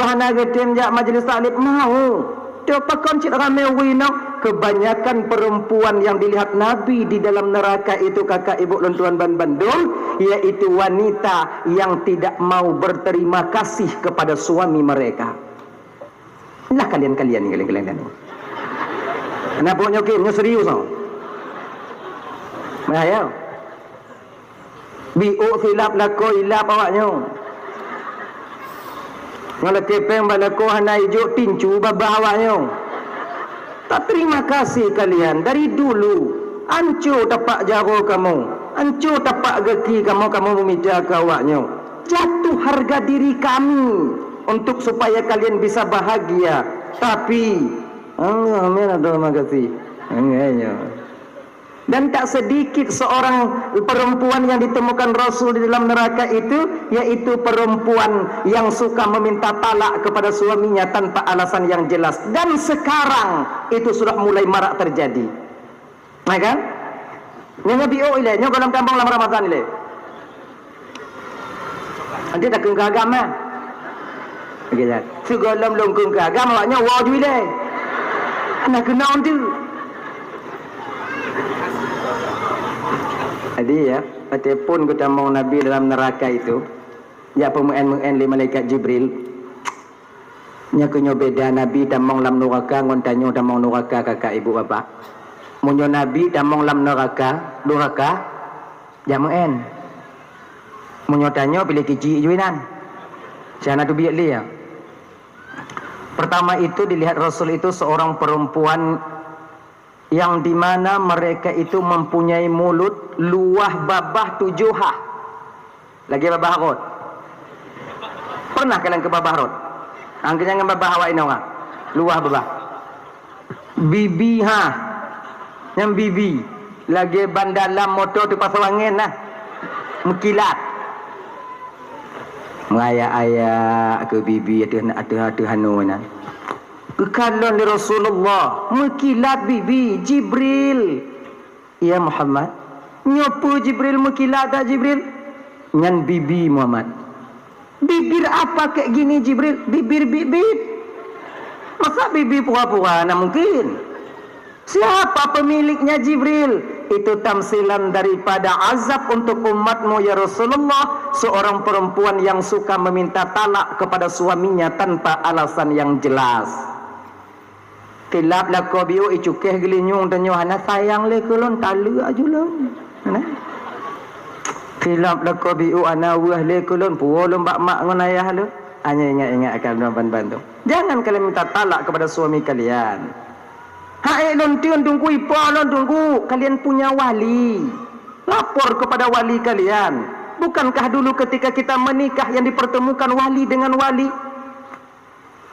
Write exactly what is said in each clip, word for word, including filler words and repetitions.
Hana geutem jak majelis taklim, mau. Teuh pakon cit ramé winoe. Kebanyakan perempuan yang dilihat Nabi di dalam neraka itu, kakak ibu lôn tuan ban bandum, yaitu wanita yang tidak mau berterima kasih kepada suami mereka. Lah kalian-kalian ni, kalian-kalian ni. Kenapa nyoe, Kim? Nyoe serius, oh. Bahaya. Biôk silap lakoe ilap awaknyoe. Ngon lakée péng bak lakoe hana ijok, tincu babah awaknyoe. Tak terima kasih kalian dari dulu. Anco tapak jaroe kamoe, anco tapak gaki kamoe, kamoe meumita keu awaknyoe. Jatuh harga diri kami untuk supaya kalian bisa bahagia. Tapi, Allah, amin, terima kasih. Enggak, ya. Dan tak sedikit seorang perempuan yang ditemukan Rasul di dalam neraka itu, yaitu perempuan yang suka meminta talak kepada suaminya tanpa alasan yang jelas. Dan sekarang itu sudah mulai marak terjadi. Ya kan? Nyoe biôk ilée, nyoe goh lom tamong lam Ramadan ilée. Nanti dah kheun keu agam, eh. Oke, ya. Sigohlom lôn kheun keu agam, awaknyoe woe ju ilée. Hana keunong tu. Jadi, ya, watée phon geutamong Nabi dalam neraka itu, jak peumeu'en-meu'en lé malaikat Jibril. Nyoe keuh nyoe beda Nabi tamong lam nuraka ngon tanyoe tamong nuraka, kakak ibu bapak. Meunyoe Nabi tamong lam nuraka, nuraka, jak meu'en. Meunyoe tanyoe piléh kicik ju inan. Siana teubiet lé, ya. Pertama itu dilihat Rasul itu seorang perempuan yang di mana mereka itu mempunyai mulut luwah babah tujoh ha. Lagée babah rot. Pernah kalian keu babah rot? Angkeu jangan babah awak inong ah. Luwah babah. Bibi ha. Nyang bibi. Lagée ban dalam moto teupasoe angén nah. Meukilat. Meuayak-ayak keu bibi ateueh, ateueh, ateueh anu nyan. Geukalon lé Rasulullah, meukilat bibi, Jibril. "Ya Muhammad, nyoe peue Jibril, meukilat that Jibril?" "Nyan bibi Muhammad." "Bibir apa kayak gini Jibril?" "Bibir bibit." "Masa bibi pura-pura, na mungkin?" "Siapa pemiliknya Jibril?" "Itu tamsilan daripada azab untuk umatmu ya Rasulullah, seorang perempuan yang suka meminta talak kepada suaminya tanpa alasan yang jelas." Kilab lakoe biôk icukéh geulinyueng tanyoe hana sayang lé keu lôn, taleuek aju lôn. Nah. Kilab lakoe biôk hana weueh lé keu lôn, puwoe lôn bak mak ngon ayah lôn. Hanya ingat-ingat akan ban-ban tu. Jangan kalian minta talak kepada suami kalian. Hai lôn teun tunggu ipo lôn tunggu, kalian punya wali. Lapor kepada wali kalian. Bukankah dulu ketika kita menikah yang dipertemukan wali dengan wali?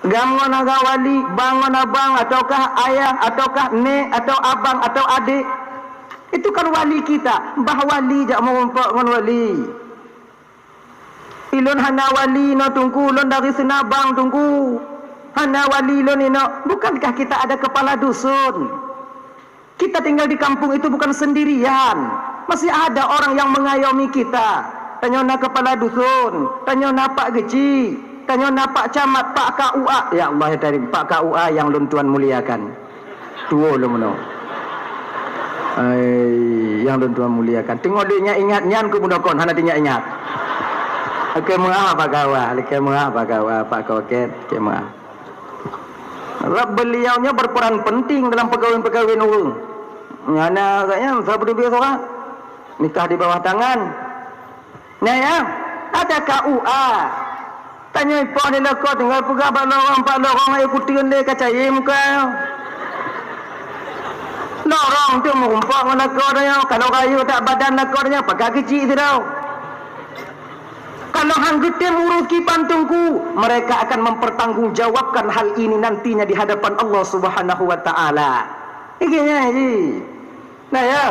Gam ngon aga wali, bang ngon abang, ataukah ayah, ataukah nek, atau abang, atau adik. Itu kan wali kita. Bah wali jak meurumpok ngon wali. Ilôn hana wali inoe tungku, lôn dari Sinabang tungku. Hana wali lôn inoe. Bukankah kita ada kepala dusun? Kita tinggal di kampung itu bukan sendirian. Masih ada orang yang mengayomi kita. Tanyoe na kepala dusun, tanyoe na pak geuchik, tanyoe na pak camat, pak K U A. Ya Allah ya Karim, pak K U A yang lôn tuan muliakan. Tuwo lôn meunoe. Ai, yang lôn tuan muliakan. Teungoh lôn ingat-ingat nyan keu mudokon hana teuingat-ingat. Oke, meuah pak K U A, oke, meuah pak K U A, pak Koket, oke, meuah. Sebab beliau nyoe berperan penting dalam peukawen-peukawen ureuëng. Nyana agaknya sapeue teubiet seurah nikah di bawah tangan. Nah ya, ada K U A. Tanyoe ipo ni leuko tinggal peugah bak lorong, bak lorong ayo kuteun lé ka cayé muka. Lorong tu meurumpok ngon leuko tanyoe, kalau rayeuk that badan leuko tanyoe pakai keuchik sidroe. Kalau han geutem urus kiban teungku, mereka akan mempertanggungjawabkan hal ini nantinya di hadapan Allah Subhanahu wa taala. Igenya ji. Nah ya.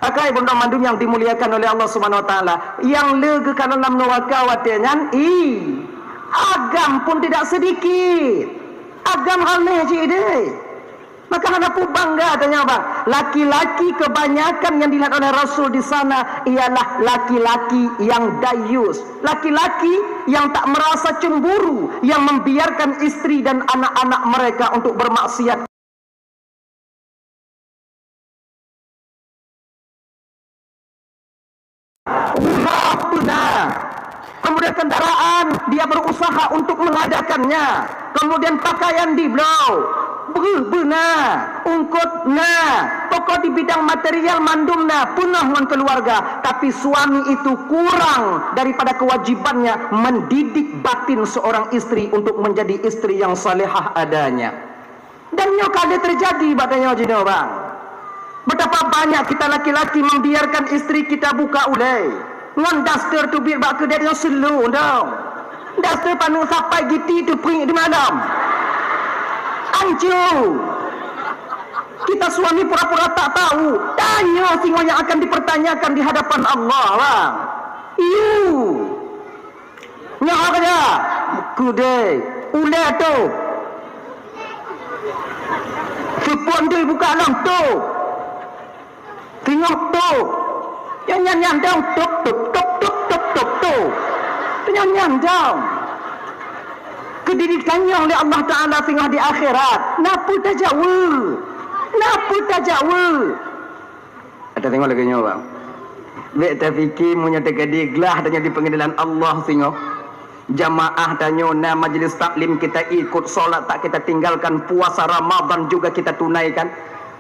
Akai bunda mandum yang dimuliakan oleh Allah Subhanahu wa taala, yang le geukalon lam neraka watée nyan, i agam pun tidak sedikit. Agam ramé ji deh. Maka hana peue bangga tanyoe, bang. Laki-laki kebanyakan yang dilihat oleh Rasul di sana ialah laki-laki yang dayus, laki-laki yang tak merasa cemburu, yang membiarkan istri dan anak-anak mereka untuk bermaksiat. Ulah beuna. Kemudian kendaraan, dia berusaha untuk mengadakannya. Kemudian pakaian dibloe, breuh beuna, ungkot na, pokok di bidang material mandum na, peunoh ngon keluarga. Tapi suami itu kurang daripada kewajibannya mendidik batin seorang istri untuk menjadi istri yang salehah adanya. Dan nyoe ka lheueh teujadi bak tanyoe jinoe, bang. Betapa banyak kita laki-laki membiarkan istri kita buka ulée ngon daster teubiet bak keudè nyang seuleu dong. Daster paneuk sapai giti teupriek di malam. Ancu. Kita suami pura-pura tak tahu. Tanyoe singoh yang akan dipertanyakan di hadapan Allah, bang. You. Nyoe keudè, ulée tôp. Sipon teuh buka lom tôp. Singoh tôp. Nyan nyan nyan dong tôp tôp tôp tôp tôp tôp tôp. Nyan nyan dong. Keu diri tanyoe lé Allah Taala singoh di akhirat. Na peue tajaweueb? Na peue tajaweueb? Ata tengok lagée nyoe, bang. Bék tapike meunyoe teukeudi glah tanyoe di peungeudeulan Allah singoh. Jamaah tanyoe na majlis taklim kita ikut, salat tak kita tinggalkan, puasa Ramadan juga kita tunaikan.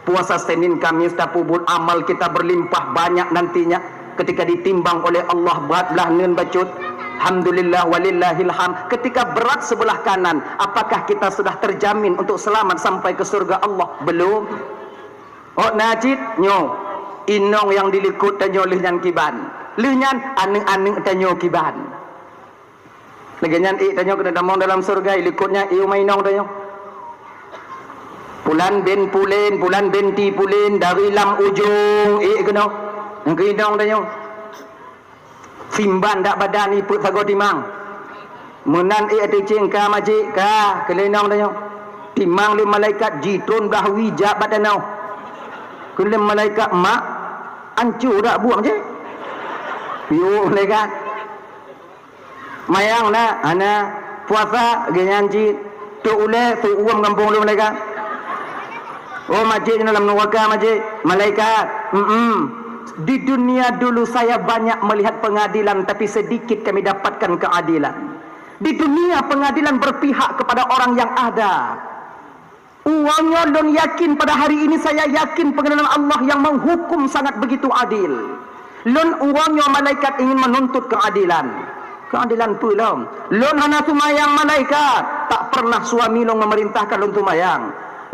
Puasa Senin Kamis tapeubuet amal kita berlimpah banyak nantinya. Ketika ditimbang oleh Allah berat blah neun bacut. Alhamdulillah walillahil hamd. Ketika berat sebelah kanan, apakah kita sudah terjamin untuk selamat sampai ke surga Allah? Belum. Ôk na cit nyoe, inong nyang di likot tanyoe lheueh nyan kiban. Lheueh nyan aneuëk-aneuëk tanyoe kiban. Lagée nyan ék tanyoe keuneuk tamong dalam syeuruga, i likot nyan i uma inong tanyoe. Pulan bin Pulen, Pulan binti Pulen, dari lam ujong ék keunoe. Nyang keu inong tanyoe. Simban dak badan ipeuet sagoe timang. Meunan ék ateueh céng ka majék, ka keu lé inong tanyoe. Timang lé malaikat jitron blah wie jak bak tanoh. Keu lé malaikat, "Mak, ancu dak buet majék?" Piôh malaikat. Mayang na, hana. Puasa, geuh nyan cit. Tok ulée, tok uem gampông lôn malaikat. Oh, majék nyoe lam nuraka, majék. Malaikat, mm-mm. Di dunia dulu saya banyak melihat pengadilan, tapi sedikit kami dapatkan keadilan. Di dunia pengadilan berpihak kepada orang yang ada. Uroe nyoe lôn yakin, pada hari ini saya yakin pengadilan Allah yang menghukum sangat begitu adil. Lôn uroe nyoe malaikat ingin menuntut keadilan. Keadilan peue lom? Lôn hana seumayang malaikat, tak pernah suami lôn memerintahkan lôn seumayang.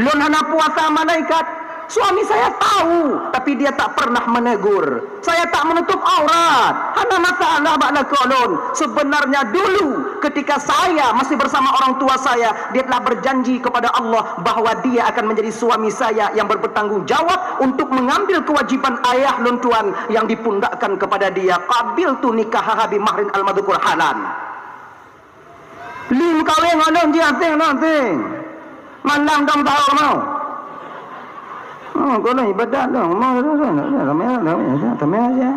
Lôn hana puasa malaikat, suami saya tahu, tapi dia tak pernah menegur. Saya tak menutup aurat, hana masalah bak lakoe lôn. Sebenarnya dulu ketika saya masih bersama orang tua saya, dia telah berjanji kepada Allah bahwa dia akan menjadi suami saya yang bertanggung jawab untuk mengambil kewajiban ayah lôn tuan yang dipundakkan kepada dia. Qabiltu nikahaha bi mahrin al-madzkur halan. Lheueh meukawen ngon lôn jih aséng, lôn aséng. Malam dong tahu kamoe. Oh, kau lôn ibadat dong. Ramai, ramai, ramai, ramai aja.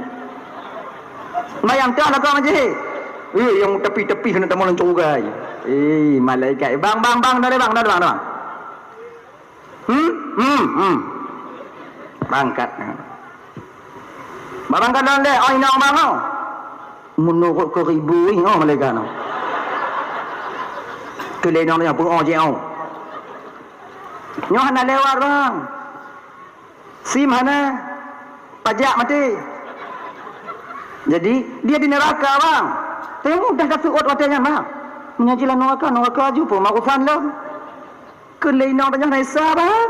Bayang tak lah kau masjid. Eh, yang tepi-tepi kena tamu lancung ugai. Eh, malaikat. Bang, bang, bang, dari bang, dari bang, dari bang. Hmm? Hmm, hmm. Bangkat. Barangkat lôn lé, oh, inong bang, oh. Meunurot keu ribu, oh, malaikat, oh. Keu lé inong nyoe, peuoh jih, oh. Nyoe hana lewat, bang. Sim hana, pajak maté. Jadi, dia di neraka, bang. Tapi mudah ka seuôt watée nyan, bang. Meunyoe jilah neraka, neraka aju pun, urusan lôn. Keu lé inong tanyoe na Isa, bang.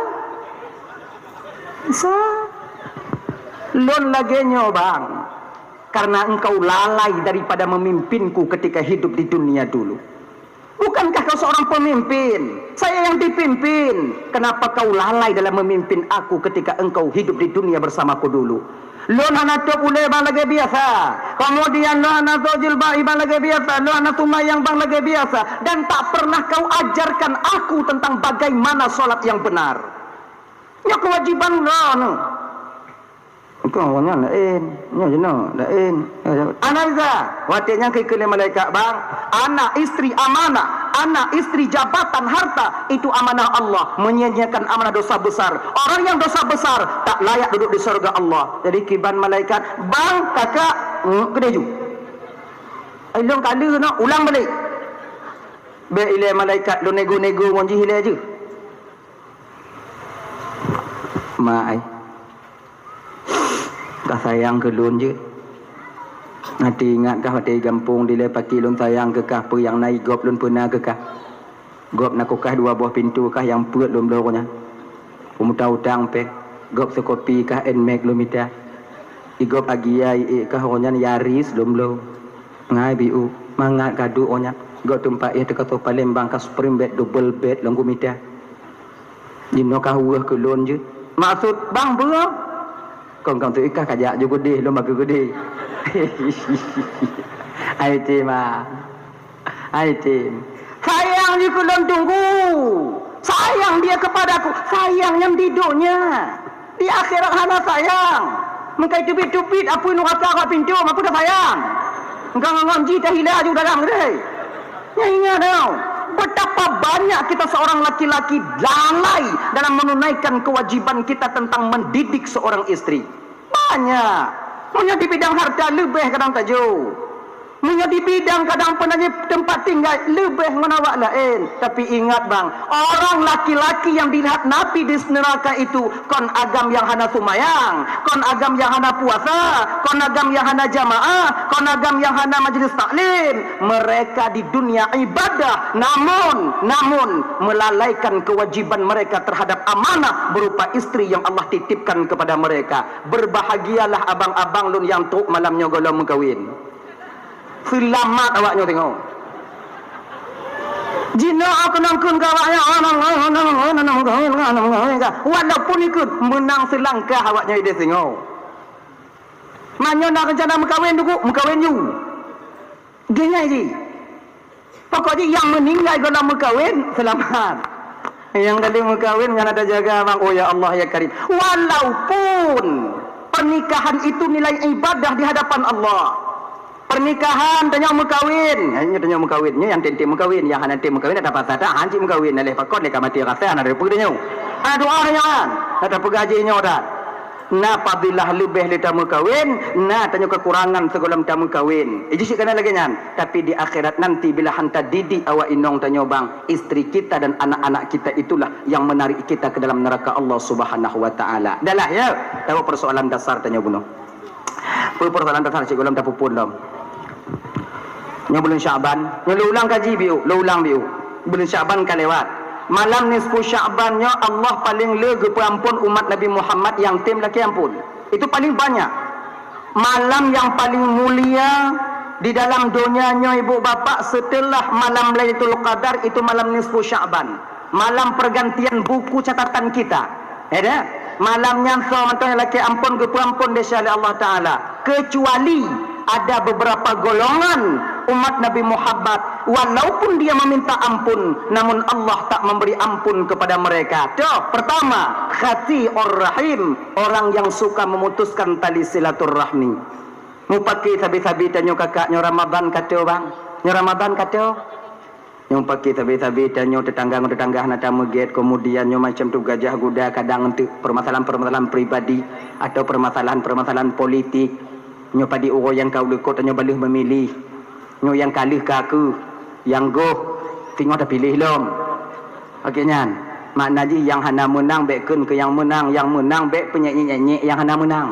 Isa. Lôn lagée nyoe, bang. Karena engkau lalai daripada memimpinku ketika hidup di dunia dulu. Bukankah kau seorang pemimpin? Saya yang dipimpin. Kenapa kau lalai dalam memimpin aku ketika engkau hidup di dunia bersamaku dulu? Lôn hana tôp ulée bang lagée biasa. Kemudian lôn hana tôp jilbab bang lagée biasa. Lôn hana seumayang bang lagée biasa. Dan tak pernah kau ajarkan aku tentang bagaimana salat yang benar. Nyoe keuwajiban droeneuh. Kon nyan laén, nyoe jinoe laén. Analisa, watée nyan keu lé malaikat, "Bang, anak, istri amanah, anak, istri jabatan, harta, itu amanah Allah, menyia-nyiakan amanah dosa besar. Orang yang dosa besar tak layak duduk di surga Allah." Jadi kiban malaikat, "Bang, kakak, mm, keudeh ju. Ai lôn ka lheueh nyoe, ulang balik." Bék ilée malaikat lôn nego-nego ngon jih ilée jeuh. Ma ai. Ka sayang keu lôn jeuet. Até ingat kah watée gampông dilée paki lôn sayang keu kah, peue nyang na igop lôn peuna keu kah. Gop na kulkas dua boh pintoe kah nyang peuet lôn bloe nyan. Peumuta utang péng, gop seukopi kah Nmax lôn mita. Igop agia iék kah nyan Yaris lôn bloe. Ngai biu, mangat kadu nyan. Gop teumpat ié teuka soe Palembang kah Spring Bed double bed lôn kumita. Jinoe ka weueh keu lôn jeuet. Maksud bang peue? Kon, kon tu ikah kajak ju geudeh, lôn bagi geudeh. Ai tem ah. Ai tem. Sayang jih keu lôn tunggu. Sayang dia kepadaku. Sayang nyang di donya. Di akhirat hana sayang. Meukai teubiet-teubiet apui nuraka bak pintoe, ma peue sayang. Engka ngon jih tahila ju dalam geudeh. Nyan ingat tau, betapa banyak kita seorang laki-laki lalai dalam menunaikan kewajiban kita tentang mendidik seorang istri. Banyak. Meunyoe di bidang harta leubeh kadang tajok. Meunyoe di bidang kadang peunanyé teumpat tinggai leubeh ngon awak laén. Tapi ingat bang, orang laki-laki yang dilihat Nabi di neraka itu kon agam nyang hana seumayang, kon agam nyang hana puasa, kon agam nyang hana jamaah, kon agam nyang hana majlis taklim. Mereka di dunia ibadah, namun, namun melalaikan kewajiban mereka terhadap amanah berupa istri yang Allah titipkan kepada mereka. Berbahagialah abang-abang lôn nyang trok malam nyoe gohlom meukawen. Seulamat awak nyoe singoh. Jinoe keunong kheun keu awak nyoe, walaupun ikheun meunang seulangkah awak nyoe ideh singoh. Meunyoe na reuncana meukawen, duku meukawen ju. Geuhnyan jih. Pokok jih nyang meuninggai gohlom meukawen, seulamat. Nyang ka lheueh meukawen nyan ata jaga bang, oh ya Allah ya Karim. Walaupun pernikahan itu nilai ibadah di hadapan Allah. Pernikahan tanyoe meukawen, ha, nyoe tanyoe meukawen, nyoe nyang tem-tem meukawen, nyang hana tem meukawen, ata pasal that, han cit meukawen, lheueh pakon lé ka maté rasa, hana teupeue tanyoe. Hana doa tanyoe kan, hana tapeugah jih nyoe that. Na fadilah leubeh lé tameukawen, na tanyoe keukurangan sigohlom tameukawen. Ijih cit kana lagée nyan, tapi di akhirat nanti bila han tadidik awak inong tanyoe bang, istri kita dan anak-anak kita itulah yang menarik kita ke dalam neraka Allah Subhanahu wa Ta'ala. Dahlah ya, tahu persoalan dasar tanyoe bunoe. Peue persoalan dasar sigohlom tapupun lom. Nyoe buleuen Syakban, nyoe lôn ulang kaji biu, lôn ulang biu. Buleuen Syakban ka lewat. Malam nisfu Syakban nyoe Allah paleng le geupeuampon umat Nabi Muhammad nyang tem lakée ampon. Itu paleng banyak. Malam nyang paleng mulia di dalam donya nyoe ibu bapak setelah malam Lailatul Qadar itu malam nisfu Syakban. Malam pergantian buku catatan kita. Ya dah? Malam nyan soe mantong nyang lakée ampon geupeuampon desya lé Allah Ta'ala. Kecuali ada beberapa golongan umat Nabi Muhammad, walaupun dia meminta ampun, namun Allah tak memberi ampun kepada mereka. Toh, pertama, qati'ur rahim, orang yang suka memutuskan tali silaturahmi. Mupakée sabe-sabe tanyoe kakak nyoe Ramadan ka toh bang. Nyoe Ramadan ka toh. Nyang pakri sabe-sabe tanyoe teutangga ngon teutangga hana tameugét, keumudian nyoe macam tu gajah guda kadang eunteuk peumasalahan-peumasalahan pribadi atawa peumasalahan-peumasalahan politik. Nyoe padub uroe nyang ka u likot tanyoe ban lheueh meumilih. Nyoe nyang ka lheueh ka keuh, nyang goh singoh tapiléh lom. Oke nyan, makna jih nyang hana meunang bék kheun keu nyang meunang, nyang meunang bék peunyek-nyek nyang hana meunang.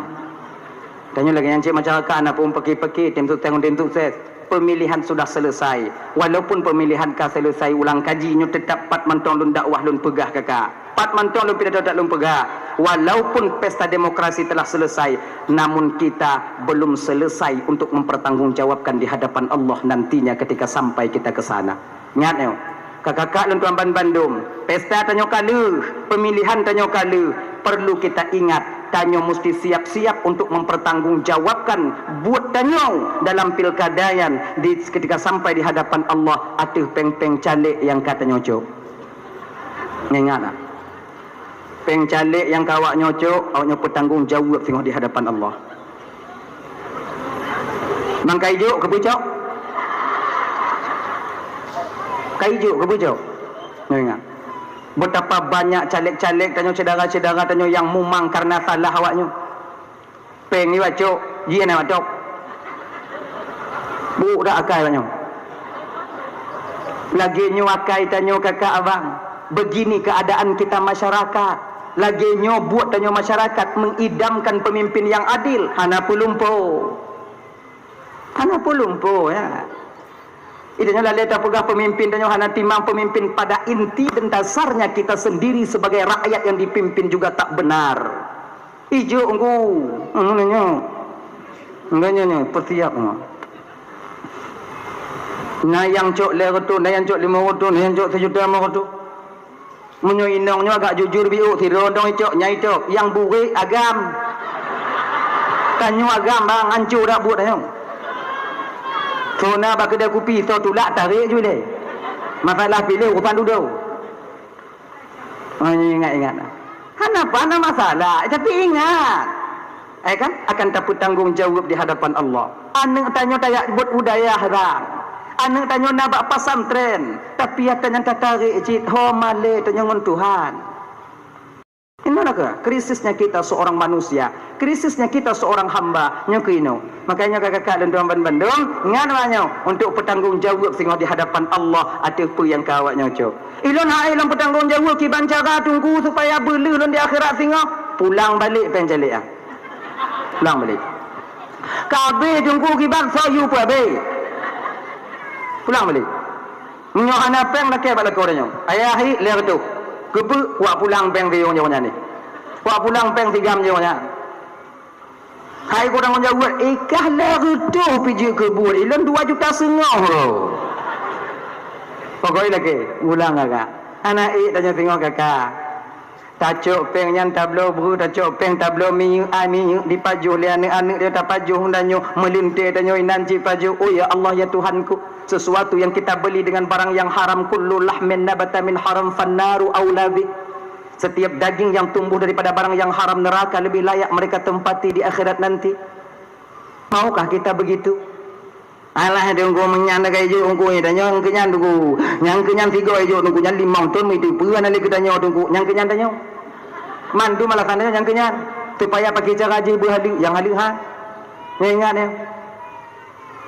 Tanyoe lagée nyan cit masyarakat na peumpaki-paki tim sukses ngon tim sukses. Pemilihan sudah selesai. Walaupun pemilihan ka selesai ulang kaji, nyoe tetap pat mantong lôn dakwah lôn peugah kaka. Pat mantong lôn pidato that lôn peugah. Walaupun pesta demokrasi telah selesai, namun kita belum selesai untuk mempertanggungjawabkan di hadapan Allah nantinya ketika sampai kita ke sana. Ingat nyoe, kakak-kakak lôn tuan ban bandum, pesta tanyoe ka lheueh, pemilihan tanyoe ka lheueh, perlu kita ingat, tanyoe musti siap-siap untuk mempertanggungjawabkan buet tanyoe dalam pilkada nyan di ketika sampai di hadapan Allah ateueh péng-péng caleg nyang ka tanyoe cok. Ingat, ah. Péng calék nyang ka awaknyoe cok, awaknyoe peutanggong jaweueb singoh di hadapan Allah. Mangkai jok keu beucok? Kai jok keu beucok? Nyoe ingat. Betapa banyak calék-calék tanyoe, syedara-syedara tanyoe nyang mumang karena salah awaknyoe. Péng iwa cok, jih na batok. Buk dak akai tanyoe. Lagée nyoe akai tanyoe kakak abang. Begini keadaan kita masyarakat. Lagée nyoe buet tanyoe masyarakat mengidamkan pemimpin yang adil. Hana peulumpo. Hana peulumpo, ya. Itu nyoe lalée tapeugah pemimpin tanyoe hana timang pemimpin, pada inti dan dasarnya kita sendiri sebagai rakyat yang dipimpin juga tak benar. Ijok ngku, hmm, nyoe. Enggak nyoe, nyoe, persiap nyoe. Na nyang cok lhèe reutôh, na nyang cok limong reutôh, na nyang cok sejuta limong reutôh. Meunyoe inong nyoe agak jujur biôk, sidroe dong icok, nyai cok, nyang burék agam. Tanyoe agam bang, ancô dak buet tanyoe. Soe na bak keudè kupi, soe tulak tarek ju ilèe. Masalah piléh urusan dudoe. Oh, ingat-ingat. Hana apa, hana masalah, tapi ingat. Eh kan, akan tapeutanggong jaweueb di hadapan Allah. Aneuk tanyoe tajak buet budaya haram. Aneuk tanyoe na bak pesantren, tapi ata nyang tatarek cit ho malèe tanyoe ngon Tuhan. Inoe na keuh krisisnya kita seorang manusia, krisisnya kita seorang hamba nyoe keuh inoe. Makanya kakak-kakak lôn tuan bandum, ingat bak nyoe untuk peutanggong jaweueb singoh di hadapan Allah ateueh peue nyang ka awaknyoe cok. Ilôn hai lôn peutanggong jaweueb kiban cara teungku supaya beuleuh lôn di akhirat singoh. Pulang balek péng calék ah. Pulang balek. Ka abéh teungku kiban soe yue peuabéh. Pulang balek. Meunyoe hana péng lakèe bak lakoe tanyoe. Ayah hi lhèe reutôh. Keupeue wak pulang péng siyueng jaweueb nyan ni. Wak pulang péng sigam jaweueb nyan. Hai kurang jaweueb, ikah lhèe reutôh pih jeuet keu buet, ilôn dua juta seungoh. Pokok ilakèe, ulang kakak. Hana ék tanyoe singoh kakak. Tacok péng nyan tabloe breuh, tacok péng tabloe minyeuk, ai minyeuk dipajoh lé aneuk-aneuk dia tapajoh, tanyoe meulintèe tanyoe inan cit pajoh. Oh ya Allah ya Tuhanku, sesuatu yang kita beli dengan barang yang haram, kullu lahmin nabata min haram fannaru aula bih. Setiap daging yang tumbuh daripada barang yang haram, neraka lebih layak mereka tempati di akhirat nanti. Maukah kita begitu? Alah, teungku meunyan ka ijok teungku nyan, tanyoe nyang keunyan teungku. Nyang keunyan sigoe ijok teungku, nyan limong thon meuteupeue hana lé keu tanyoe teungku, nyang keunyan tanyoe. Mandum alasan tanyoe nyang keunyan. Supaya pakai cara jih beuhaleuek, nyang haleuek ha. Nyoe ingat nyoe.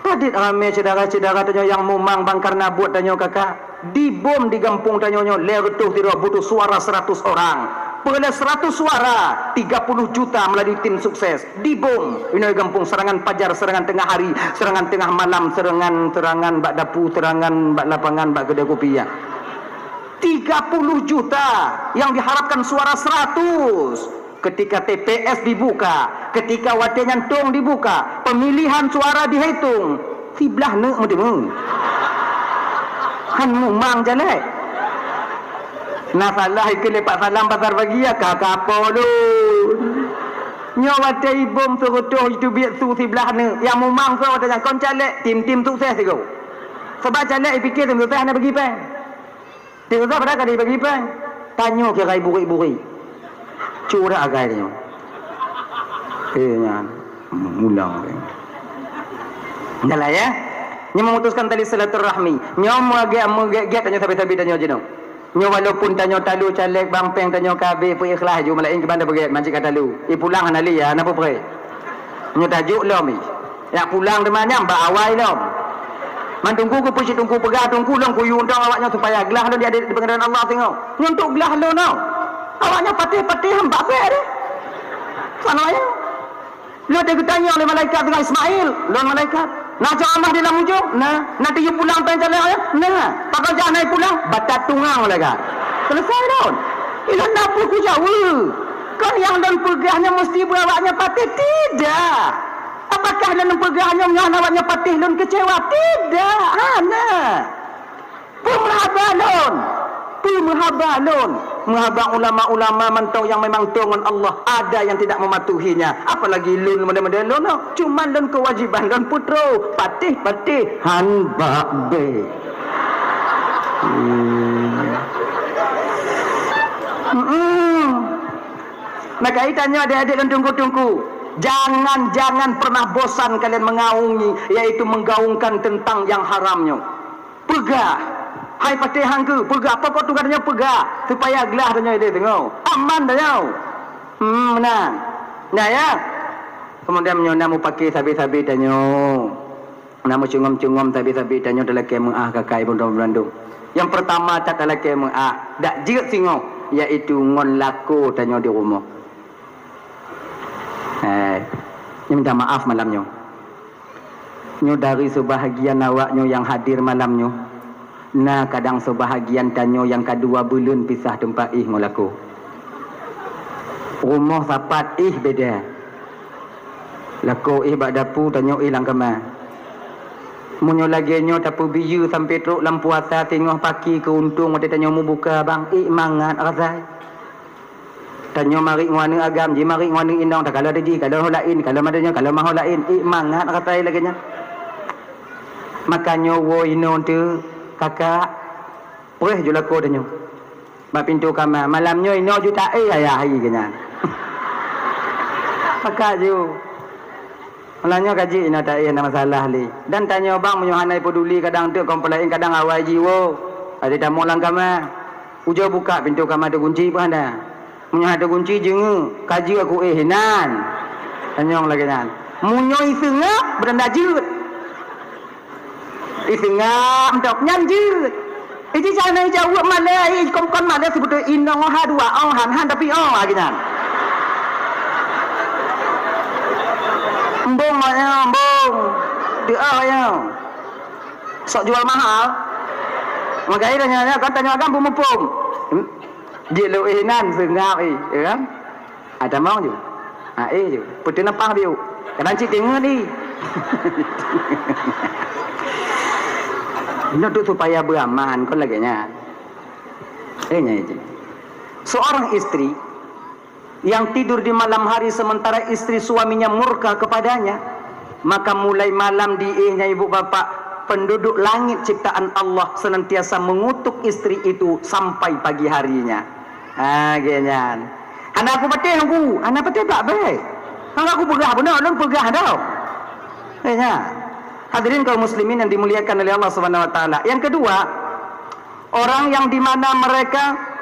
Padit ramé syedara-syedara tanyoe nyang mumang bang karena buet tanyoe kakak. Dibom di gampông tanyoe nyoe lhèe reutôh sidroe butuh suara seratus orang. Peureulee seratus suara, tiga puluh juta melalui tim sukses. Dibom, inoe gampông, serangan pajar, serangan tengah hari, serangan tengah malam, serangan, serangan bak dapu, serangan bak lapangan, bak keudè kupi, ya. Tiga puluh juta yang diharapkan suara seratus. Ketika T P S dibuka, ketika watèe nyan tong dibuka, pemilihan suara dihitung, siblah neuk meuteumé. Han mumang jalek. Na salah ikeu lepak salam pasar pagi ya ka kapo lôn. Nyoe watèe ibom seureutôh itu biet su siblah neuk. Nyang mumang soe watèe nyang kon caleg, tim-tim sukses sigoe. Sebab caleg ipike tim sukses hana bagi péng. Tim sukses padahal ka dibagi péng. Tanyoe kira burik-burik. Curak agai tanyoe. Eh nyan. Mulang péng. Jalan ya. Nyoe memutuskan tali silaturahmi. Nyoe meugek-meugek tanyoe sabe-sabe tanyoe jinoe. Nyoe walaupun tanyoe talu caleg bang péng tanyoe ka habéh peuikhlas ju malah in kiban dah beugét manci ka talu. I pulang hana li ya, hana peue-peue. Nyoe tajok lom i. Yak pulang teuma nyang bak awai lom. Man teungku keu peucit teungku peugah teungku lom kuyu untông awak nyoe supaya glah lom di adat di peungeureuan Allah singoh. Nyoe untuk glah lom no. Awak nyoe patéh-patéh han bak bèk deh. Sana ya. Lôn teugeutanyong lé malaikat dengan Ismail, lôn malaikat. Na cok amah di lam ujong? Na. Na tiyup pulang péng calon? Na. Pakon jak na pulang? Batat tungang malaikat. Selesai lôn. Ilôn na peue kujaweub. Kon nyang lôn peugah nyoe meusti beuawak nyoe patéh? Tidak. Apakah lôn peugah nyoe ngon awak nyoe patéh lôn keucewa? Tidak. Hana. Peue meuhaba lôn? Peue meuhaba lôn? Meuhaba ulama-ulama mantong nyang memang tong ngon Allah, ada yang tidak mematuhinya. Apalagi lôn model-model lôn, cuman lôn kewajiban lôn putroe, patéh-patéh han bak bèk. Hmm. Mm-mm. Maka tanyoe adik-adik dan teungku-teungku, jangan-jangan pernah bosan kalian mengaungi, yaitu menggaungkan tentang yang haram nyoe. Peugah, hai patéh hanggeue, peugah, pokok tugaih tanyoe peugah, supaya glah tanyoe idéh teungoh. Aman tanyoe. Hmm, meunan. Nah, ya. Kemudian meunyoe na mupake sabe-sabe tanyoe. Na meucungom-cungom sabe-sabe tanyoe talakée meuáh kakai bandum-bandum. Nyang peurtama that talakée meuáh, dak jeuet singoh, yaitu ngon lakoe tanyoe di rumoh. Eh, nyoe minta maaf malam nyoe. Nyoe dari seubahagian awak nyoe nyang hadir malam nyoe, na kadang seubahagian tanyoe nyang ka dua buleuen pisah teumpat éh ngon lakoe. Rumoh sapat éh beda. Lakoe éh bak dapu, tanyoe éh lam kama. Meunyoe lagée nyoe tapeubiyeu sampoe trok lam puasa singoh paki keu untông watée tanyoe mubuka bang, ék mangat rasai. Tanyoe marit ngon aneuk agam, jimarit ngon aneuk inong, takalon teuh jih, kalon ho laén, kalon maté nyoe, kalon maho laén, ék mangat rasai lagée nyan. Maka nyoe woe inoe teuh, kakak, preh ju lakoe tanyoe. Bak pintoe kama, malam nyoe inoe ju taéh ayah hai geuh nyan. Kakak ju. Malam nyoe ka jeuet inoe taéh hana masalah lé. Dan tanyoe bang meunyoe hana peduli kadang teuk kompon laén kadang awai jiwoe. Ada tamu lam kama. Ujoe buka pintoe kama teugunci pun hana. Meunyoe hana teugunci jeungeuk, ka jeuet aku éh inan. Tanyong lagée nyan. Meunyoe iseungab beutanda jeuet. Iseungab mantong nyan jeuet. Iji cara jaweueb malée, i kon-kon malée sibeutôi inong ha dua ong han han tapi ong lagée nyan. Embong mak nyoe, embong. Di ah nyoe. Sok jual mahal. Magai dah nyoe kan tanya agam bumupung. Jeuet lôn éh inan seungab éh, ya kan? Ah, tamong ju. Ah, éh ju. Peuteunapah biu. Kadang cit teungeut ni. Nyoe tu supaya beuaman kon lagée nyan. Eh, nyan itu. Seorang istri yang tidur di malam hari sementara istri suaminya murka kepadanya, maka mulai malam diéhnya ibu bapak, penduduk langit ciptaan Allah senantiasa mengutuk istri itu sampai pagi harinya. Ha, geuh nyan. Hana aku patéh aku, hana patéh bak bèk. Hana aku peugah beuna, lôn peugah dah. Geuh nyan. Hadirin kaum muslimin yang dimuliakan oleh Allah Subhanahu wa taala. Yang kedua, orang yang di mana mereka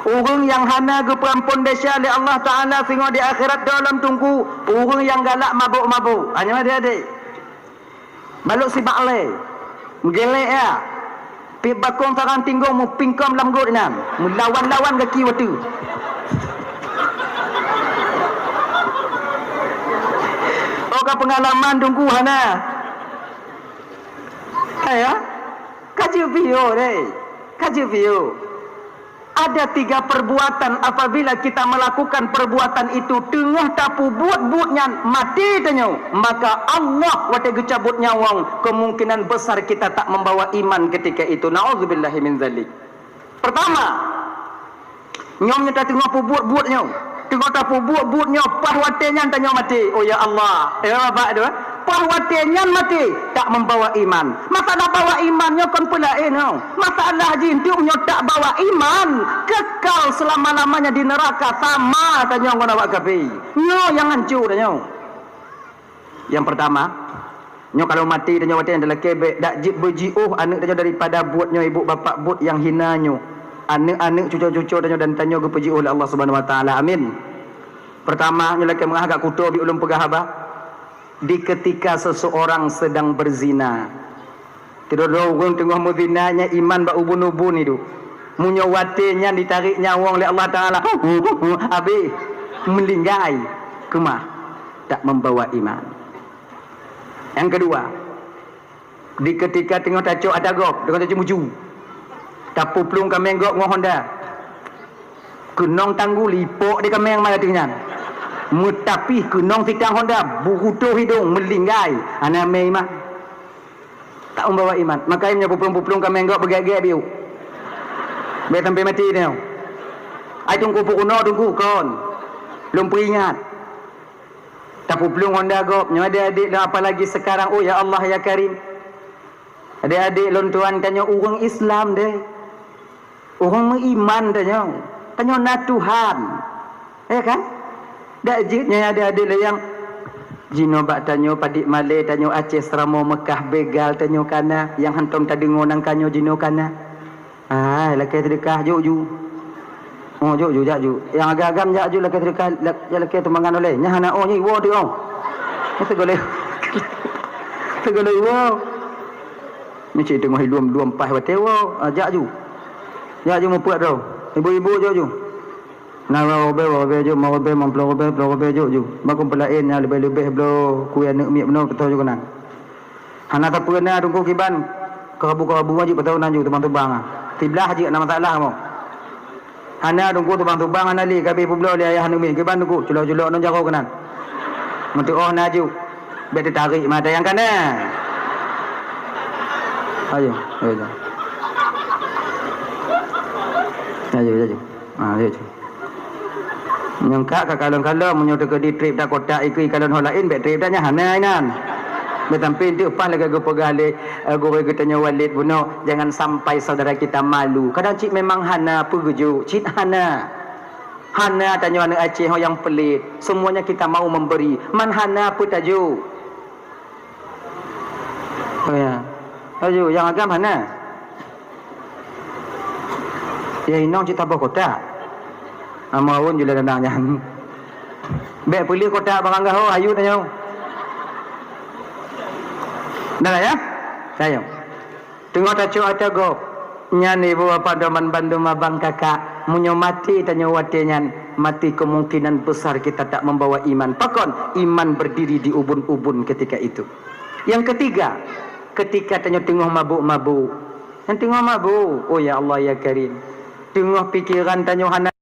ureuëng nyang hana geupeuampon desya lé Allah Taala singoh di akhirat dalam tungku, ureuëng nyang galak mabök-mabök. Hanya adik-adik. Balok sibak lé. Meugelek ya. Pih bakong sarang tinggong mupingkom lam got inan. Meulawan-lawan gaki watu. Oh ka pengalaman tungku hana. Hai ya. Ka jeuet piôh deh. Ka jeuet piôh. Ada tiga perbuatan, apabila kita melakukan perbuatan itu teungoh tapubuet buet nyan maté tanyoe, maka Allah watée geucabut nyawöng, kemungkinan besar kita tak membawa iman ketika itu. Naudzubillahi min zalik. Pertama, nyoe nyoe tateungoh pubuet buet nyoe. Teungoh tapubuet buet nyoe, paih watée nyan tanyoe maté. Oh ya Allah, eh babak tu, eh. Paih watée nyan maté tak membawa iman. Masalah bawa iman nyoe kon peulaén nyoe. Masalah jih nyoe tak bawa iman, kekal selama-lamanya di neraka sama tanyoe ngon awak kafé. Nyoe nyang hanco tanyoe. Nyang pertama, nyoe kalau maté tanyoe watée nyan talakée bék dak jeuet beujiôh aneuëk tanyoe daripada buet nyoe ibu bapak buet nyang hina nyoe. Aneuëk-aneuëk cuco-cuco tanyoe dan tanyoe geupeujiôh lé Allah Subhanahu wa taala. Amin. Pertama, nyoe lakée meungaha gak kuto bi ulôn peugah haba. Di ketika seseorang sedang berzina. Sidroe-droe ureuëng teungoh meuzina nyan iman bak ubun-ubun idup. Meunyoe watée nyan ditarék nyawöng lé Allah Taala, habéh meulinggai keumah tak membawa iman. Nyang keudua, di keutika teungoh tacok ata gob, teungoh tacok muju, tapeuplueng kaméng gob ngon honda. Keunong tanggul ipok di kaméng mat ateueh nyan. Meutapih keunong sitang honda, beurutoh hidong, meulinggai, hana mé iman. Tak membawa iman. Makajih meunyoe peuplueng-peuplueng kaméng gob beugét-gét biu. Bék sampai maté nyoe. Ai teungku peurunoe teungku kon. Lôn peuingat. Tapeuplueng honda gob, nyoe adék-adék lôn apalagi sekarang, oh ya Allah ya Karim. Adék-adék lôn tuan tanyoe ureuëng Islam deh. Ureuëng meuiman tanyoe. Tanyoe na Tuhan. Ya kan? Dak jeuet nyan adik-adik lé nyang jinoe bak tanyoe padit malée, tanyoe Aceh, Seuramoe, Meukah, Begal, tanyoe kana, nyang hantom tadeungoe nangka nyoe jinoe kana. Hai, lakée seudeukah, jok ju. Oh, jok ju, jak ju. Nyang agam-agam jak ju lakée seudeukah, lak-, jak lakée sumbangan ulée. Nyan hana, oh, nyan iwoe teuh, oh. Nyan teugoloi. Teugoloi iwoe. Nyan cit teungoh ilum-lum paih watée woe. Ah, jak ju. Jak ju mupeuk droe. Ibu-ibu jok ju. Na ribée, ribée jok, limong ribée, limong ploh ribée, ploh ribée jok ju. Bah kon peulaén nyang leubeh-leubeh bloe kue aneuëk miet bunoe peutoh ju keunan. Hana sapeue na teungku kiban, keurabu-keurabu jih peutoh nan ju tubang-tubang ah. Siblaih jih na masalah mo. Hana teungku tubang-tubang hana lé, ka abéh peubloe lé ayah aneuëk miet kiban teungku, culok-culok ngon jaroe keunan. Meuteuoh na ju. Bék teutarek mata nyang kana. Ayo, ayo, ayo. Ayo, ayo. Ha, ayo, ayo. Nyang ka, ka kalon-kalon, meunyoe teukeudi treb that kotak ikeu ikalon ho laén, bék treb that nyan hana inan. Beutampi teuk paih lagée geupeugah lé, eh, gurée geutanyoe Walid bunoe, jangan sampai saudara kita malu. Kadang cit memang hana peue geujok, cit hana. Hana tanyoe aneuëk Aceh ho nyang peulét. Semuanya kita mau memberi. Man hana peue tajok. Oh ya. Laju, nyang agam hana. Ya inong cit taboh kotak. Amun ju lé danang nyan. Bék peuleueh kotak barang gaho, ayu tanyoe. Dah ya? Sayang. Teungoh tacok ata gob. Nyan ibu bapak doman bandum abang kakak, meunyoe maté tanyoe watée nyan, maté kemungkinan besar kita tak membawa iman. Pakon? Iman berdiri di ubun-ubun ketika itu. Yang ketiga, ketika tanyoe teungoh mabuk-mabuk. Nyang teungoh mabuk, oh ya Allah ya Karim. Teungoh pikiran tanyoe hana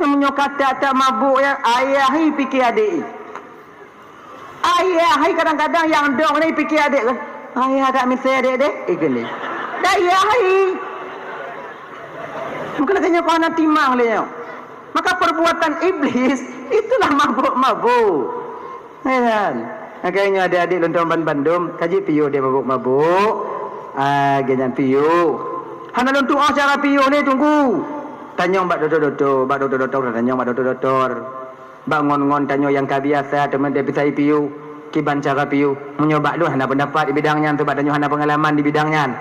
Meunyoe ka that-that mabuk nyan, ayah hi pike adék i. Ayah hi kadang-kadang nyang dong ni pike adék. Ayah dak misé adék deh, ikeu lé. Dak ayah hi. Mungken lagée nyoe keuhana timang lé nyoe. Maka perbuatan iblis itulah mabuk-mabuk. Nyan. Makajih nyoe adék-adék lôn tuan ban bandum, ka jeuet piôh deh mabuk-mabuk. Ah, geuhnyan piôh. Hana lôn tuoh cara piôh lé teungku. Tanyong bak dokto-dokto, bak dokto-dokto, tanyong bak dokto-dokto. Bak ngon-ngon tanyoe nyang ka biasa teuma deh pisai piôh, kiban cara piôh. Meunyoe bak lôn hana peundapat di bidang nyan, sabab tanyoe hana peungalaman di bidang nyan.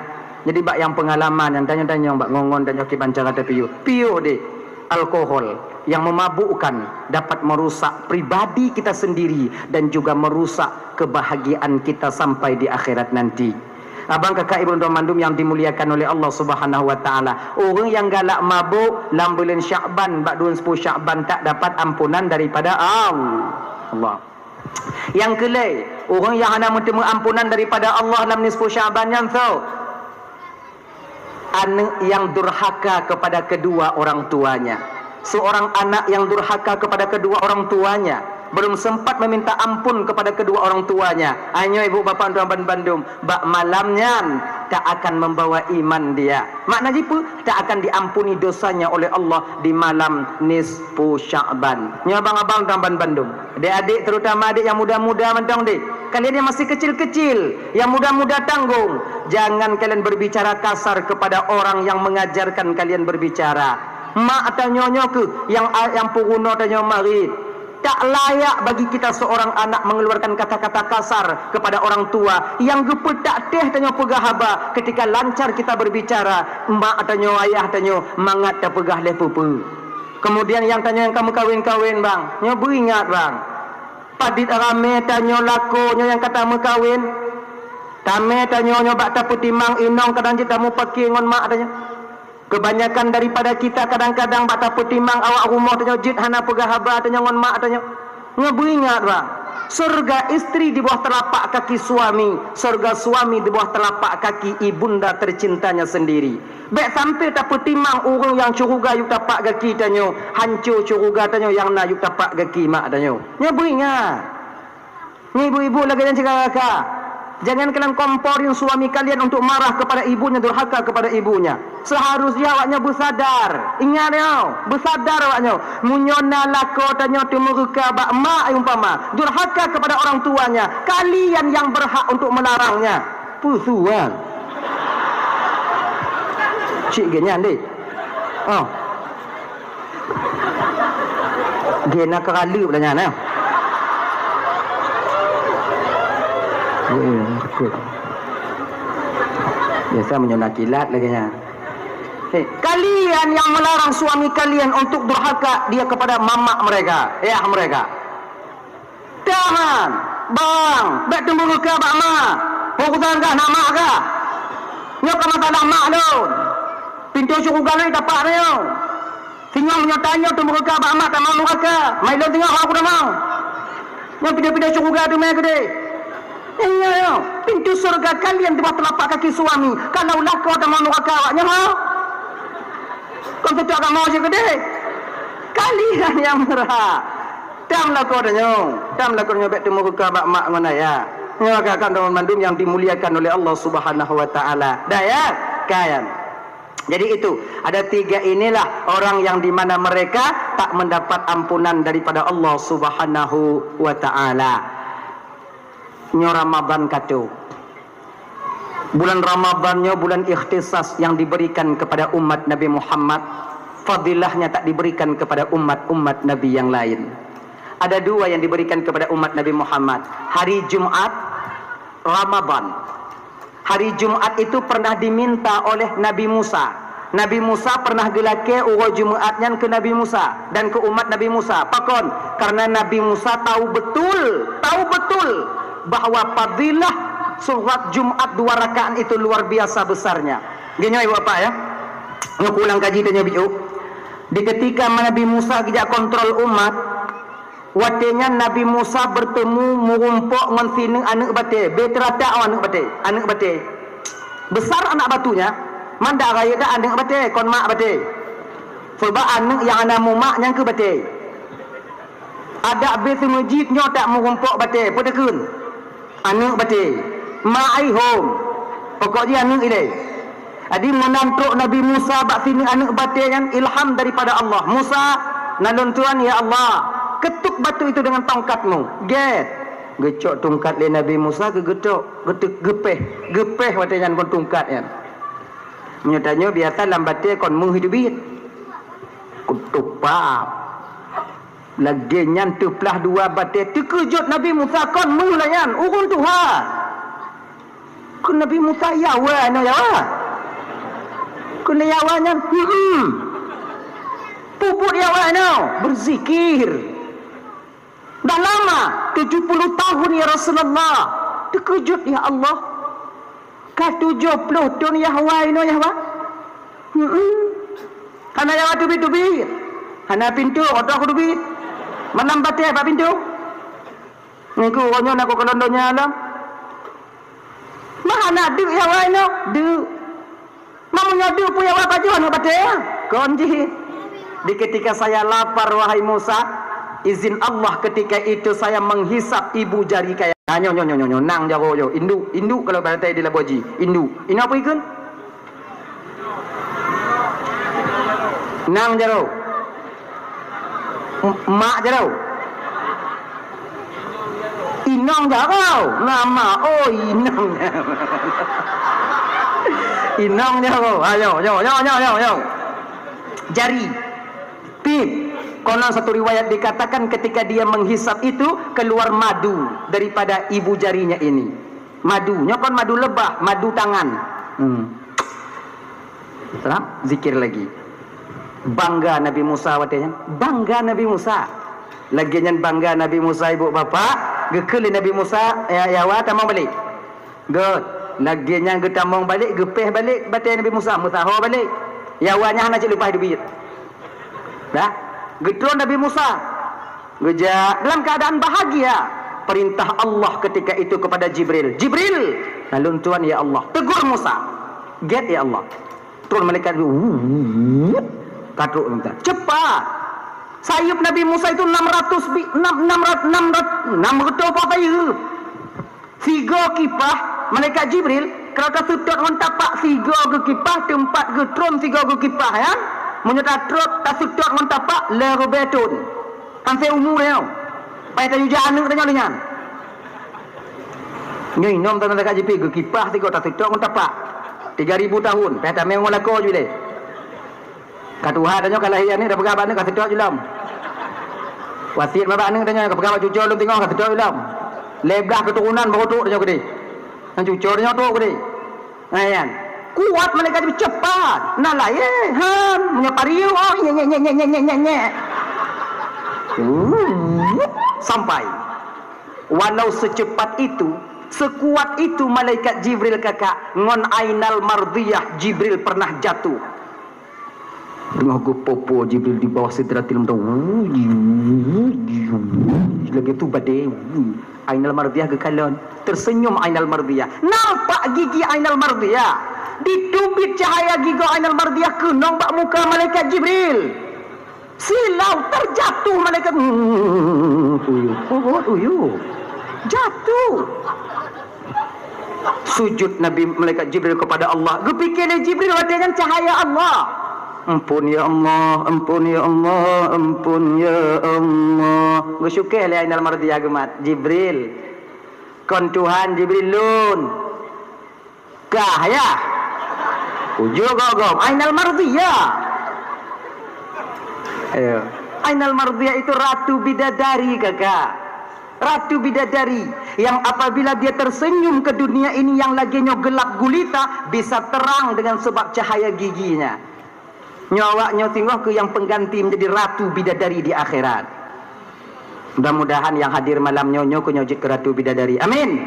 Jadi bak nyang peungalaman nyan tanyong-tanyong bak ngon-ngon tanyoe kiban cara tapiôh. Piôh deh. Alkohol yang memabukkan dapat merusak pribadi kita sendiri dan juga merusak kebahagiaan kita sampai di akhirat nanti. Abang kakak ibu dan mandum yang dimuliakan oleh Allah Subhanahu wa taala, ureuëng nyang galak mabuk lam buleuen Syakban bak dua puluh Syakban tak dapat ampunan daripada Allah. Nyang keulhèe, ureuëng nyang hana meuteumé ampunan daripada Allah lam nisfu Syakban nyan soe? Aneuk yang durhaka kepada kedua orang tuanya. Seorang anak yang durhaka kepada kedua orang tuanya, belum sempat meminta ampun kepada kedua orang tuanya. Nyoe ibu bapak tuan ban bandum, bak malam nyan tak akan membawa iman dia. Makna jih peue? Tak akan diampuni dosanya oleh Allah di malam nisfu Sya'ban. Nyoe abang-abang tuan ban bandum. Adik-adik, terutama adik yang muda-muda mantong deh. Kalian yang masih kecil-kecil, yang muda-muda tanggung, jangan kalian berbicara kasar kepada orang yang mengajarkan kalian berbicara. Mak tanyoe nyoe keuh yang, yang peurunoe tanyoe marit. Tak layak bagi kita seorang anak mengeluarkan kata-kata kasar kepada orang tua yang geupeutak teh tanyoe peugah haba ketika lancar kita berbicara. Mak tanyoe, ayah tanyoe mangat tapeugah lé peue-peue. Kemudian yang tanyoe nyang ka meukawen-kawen bang, nyoe beuingat bang. Padit ramé tanyoe lakoe nyoe nyang ka tameukawen. Tamé tanyoe nyoe bak tapeutimang inong kadang jeuet tamupake ngon mak tanyoe. Kebanyakan daripada kita kadang-kadang bak tapeutimang awak rumoh tanyoe jeuet hana peugah haba tanyoe ngon mak tanyoe. Nyoe beuingat bang, surga istri di bawah telapak kaki suami, surga suami di bawah telapak kaki ibunda tercintanya sendiri. Bék sampai tapeutimang ureuëng nyang syeuruga yub tapak gaki tanyoe, hanco syeuruga tanyoe nyang na yub tapak gaki mak tanyoe. Nyoe beuingat. Nyoe ibu-ibu lagée nyan cit kakak. Jangan kalian komporin suami kalian untuk marah kepada ibunya, durhaka kepada ibunya. Seharusnya awaknyoe beusadar. Ingat nyoe, beusadar awaknyoe. Meunyoe na lakoe tanyoe teumeureuka bak mak umpama, durhaka kepada orang tuanya, kalian yang berhak untuk melarangnya. Peue sual? Cit geuh nyan deh. Oh. Geuh na keuraleueb lah nyan, eh. Eh, takut. Biasa meunyoe na kilat lagèe nyan. Hei, kalian yang melarang suami kalian untuk durhaka dia kepada mamak mereka, ayah mereka. Tahan, bang, bèk teumeureuka bak mak. Urusan kah na mak kah? Nyoe ka masalah mak lôn. Pintoe syeuruga lôn tapak nyoe. Singoh nyoe tanyoe teumeureuka bak mak tamong neuraka. Mai lôn singoh aku tamong. Nyoe pintoe-pintoe syeuruga teumé keudeh. Iya, ya. Pintu surga kalian di bawah telapak kaki suami. Kalau lakoe tamong neuraka awak nyoe, ha? Kon tutup agama je keudeh. Kalian yang berhak. Tam lakoe tanyoe, tam lakoe tanyoe bèk teumeureuka bak mak ngon ayah. Nyoe ka kan teman mandum yang dimuliakan oleh Allah Subhanahu wa taala. Dah ya? Kan. Jadi itu, ada tiga inilah orang yang di mana mereka tak mendapat ampunan daripada Allah Subhanahu wa taala. Nyoe Ramadan ka trôk. Bulan Ramadan nyoe bulan ikhtisas yang diberikan kepada umat Nabi Muhammad. Fadilahnya tak diberikan kepada umat-umat Nabi yang lain. Ada dua yang diberikan kepada umat Nabi Muhammad. Hari Jumat, Ramadan. Hari Jumat itu pernah diminta oleh Nabi Musa. Nabi Musa pernah geulakèe uroe Jumat nyan keu Nabi Musa dan keu umat Nabi Musa. Pakon? Karena Nabi Musa tahu betul, tahu betul bahwa fadilah solat Jumat dua rakaat itu luar biasa besarnya. Geutanyoe ibu bapak ya. Nyoe ulang kaji tanyoe biôh. Di ketika Nabi Musa geujak kontrol umat, watèe nyan Nabi Musa bertemu meurumpok ngon sineuk aneuk batèe, bèk teuratak aneuk batèe, aneuk batèe. Besar anak batunya, mandak rayeuk dak aneuk batèe, kon mak batèe. Sebab aneuk nyang hana mumak nyan keuh batèe. Adak bèk seumeujid nyoe tak meurumpok batèe, peue takheun? Aneuk batèe. Mak ai hom. Pokok jih aneuk ilèe. Jadi meunan trôk Nabi Musa bak sineuk aneuk batèe nyan ilham daripada Allah. "Musa, na lôn tuan, ya Allah, ketuk batu itu dengan tongkat-Mu." Gèt. Geucok tungkat lé Nabi Musa, geugeutôk, geuteuk, geupéh, geupéh watèe nyan ngon tungkat nyan. Meunyoe tanyoe biasa lam batèe kon méuh teubiet. Kutup pap. Lagèe nyan teuplah dua batèe, teukeujot Nabi Musa kon méuh lah nyan, ureueng tuha. Kheun Nabi Musa, "Yawa nyoe, yawa?" Kheun yawa nyan, "Hmm." Peubuet yawa nyoe, berzikir. Dah lama, tujuh puluh tahun, ya Rasulullah. Teukeujot, ya Allah. Ka tujoh ploh thôn yah wai nyoe yah wai. Hmm. Hana yah wai teubiet-teubiet. Hana pintoe, otoh teubiet. Malam batèe bak pintoe. Ngieng keu uroe nyoe na ku kalon donya lom. Mah hana deuk yah wai nyoe, deuk. Meunyoe deuk peue yah wai pajoh nyoe batèe. Kon jih. Di ketika saya lapar, wahai Musa, izin Allah ketika itu saya menghisap ibu jari kaya. Ah, nyoe, nyoe, nyoe, nyoe, nyoe, nang jaroe nyoe. Induk, induk kalau bahasa di labuah ji. Induk. Inoe peue ikheun? Nang jaroe. M-, mak jaroe. Inong jaroe. Nama? Oh, inong. Inong jaroe. Ayo, yo, yo, yo, yo, yo. Jari. Pip. Konon satu riwayat dikatakan ketika dia menghisap itu, keluar madu daripada ibu jarinya ini. Madu. Nyoe kon madu leubah, madu tangan. Hmm. Setelah zikir lagi. Bangga Nabi Musa watèe nyan. Bangga Nabi Musa. Lagèe nyan bangga Nabi Musa, ibu bapak. Geukheun lé Nabi Musa, "Ya, ya wa, tamong balek." Göt. Lagèe nyan geutamong balek, geupéh balek batèe Nabi Musa, meusaho balek. Yawa nyan hana cit leupah teubiet. Dah. Geutron Nabi Musa. Geujak dalam keadaan bahagia. Perintah Allah ketika itu kepada Jibril. "Jibril, na lôn tuan ya Allah. Tegur Musa." Gèt ya Allah. Turun malaikat, wuh, ka trôk seuntar. Cepat. Sayeup Nabi Musa itu enam ratus bi-, enam, enam ratus, enam ratus, enam ratus apa sayeup. Sigoe kipah, malaikat Jibril, kalau taseutôt ngon tapak sigoe geuh kipah, teumpat geuh trôn sigoe geuh kipah, ya. Meunyoe tatrôt, taseutôt ngon tapak, lhèe ribèe thôn. Kan seumu nyoe. Paih tayue jak aneuk tanyoe lé nyan. Nyoe inong tan malaikat Jibril geuh kipah sigoe taseutôt ngon tapak. Tiga ribu tahun, paih tamé ngon lakoe ju lé. Ka tuha tanyoe ka lahé aneuk, ka peugah bak aneuk ka seutôt jih lom. Wasiet bak aneuk tanyoe ka peugah bak cucoe lôn teungoh ka seutôt jih lom. Lhèe blah keuturonan baru trôk tanyoe keudéh. Nyang cucoe tanyoe trôk keudéh. Nah, nyan. Kuat malaikat Jibril, cepat. Nah, lahé, han, meunyoe pariu, oh, nyek, nyek, nyek. Hmm, sampai. Walau secepat itu, sekuat itu malaikat Jibril kakak, ngon Ainal Mardiyah Jibril pernah jatuh. Teungoh geupoh-poh Jibril di bawah Sidratil Muntaha. Lagèe tu badé. Ainal Mardiyah geukalon. Tersenyum Ainal Mardiyah. Nampak gigi Ainal Mardiyah. Diteubiet cahaya gigoe Ainal Mardiyah keunong bak muka malaikat Jibril. Silau terjatuh malaikat. Hmm, uyuh, uyuh, uyuh. Jatuh. Sujud Nabi malaikat Jibril kepada Allah. Geupike lé Jibril watèe nyan cahaya Allah. Ampôn ya Allah, ampôn ya Allah, ampôn ya Allah. Geusyukoe lé Ainal Mardiyah geumat. Jibril. Kon Tuhan Jibril lôn. Kah ya? Ujoe gom-gom. Ainal Mardiyah. Ayo. Ainal Mardiyah itu ratu bidadari, kakak. Ratu bidadari yang apabila dia tersenyum ke dunia ini yang lagèe nyoe gelap gulita, bisa terang dengan sebab cahaya giginya. Nyoe awak nyoe singoh keu nyang pengganti menjadi ratu bidadari di akhirat. Mudah-mudahan nyang hadir malam nyoe, nyoe keu nyoe jeuet keu ratu bidadari. Amin.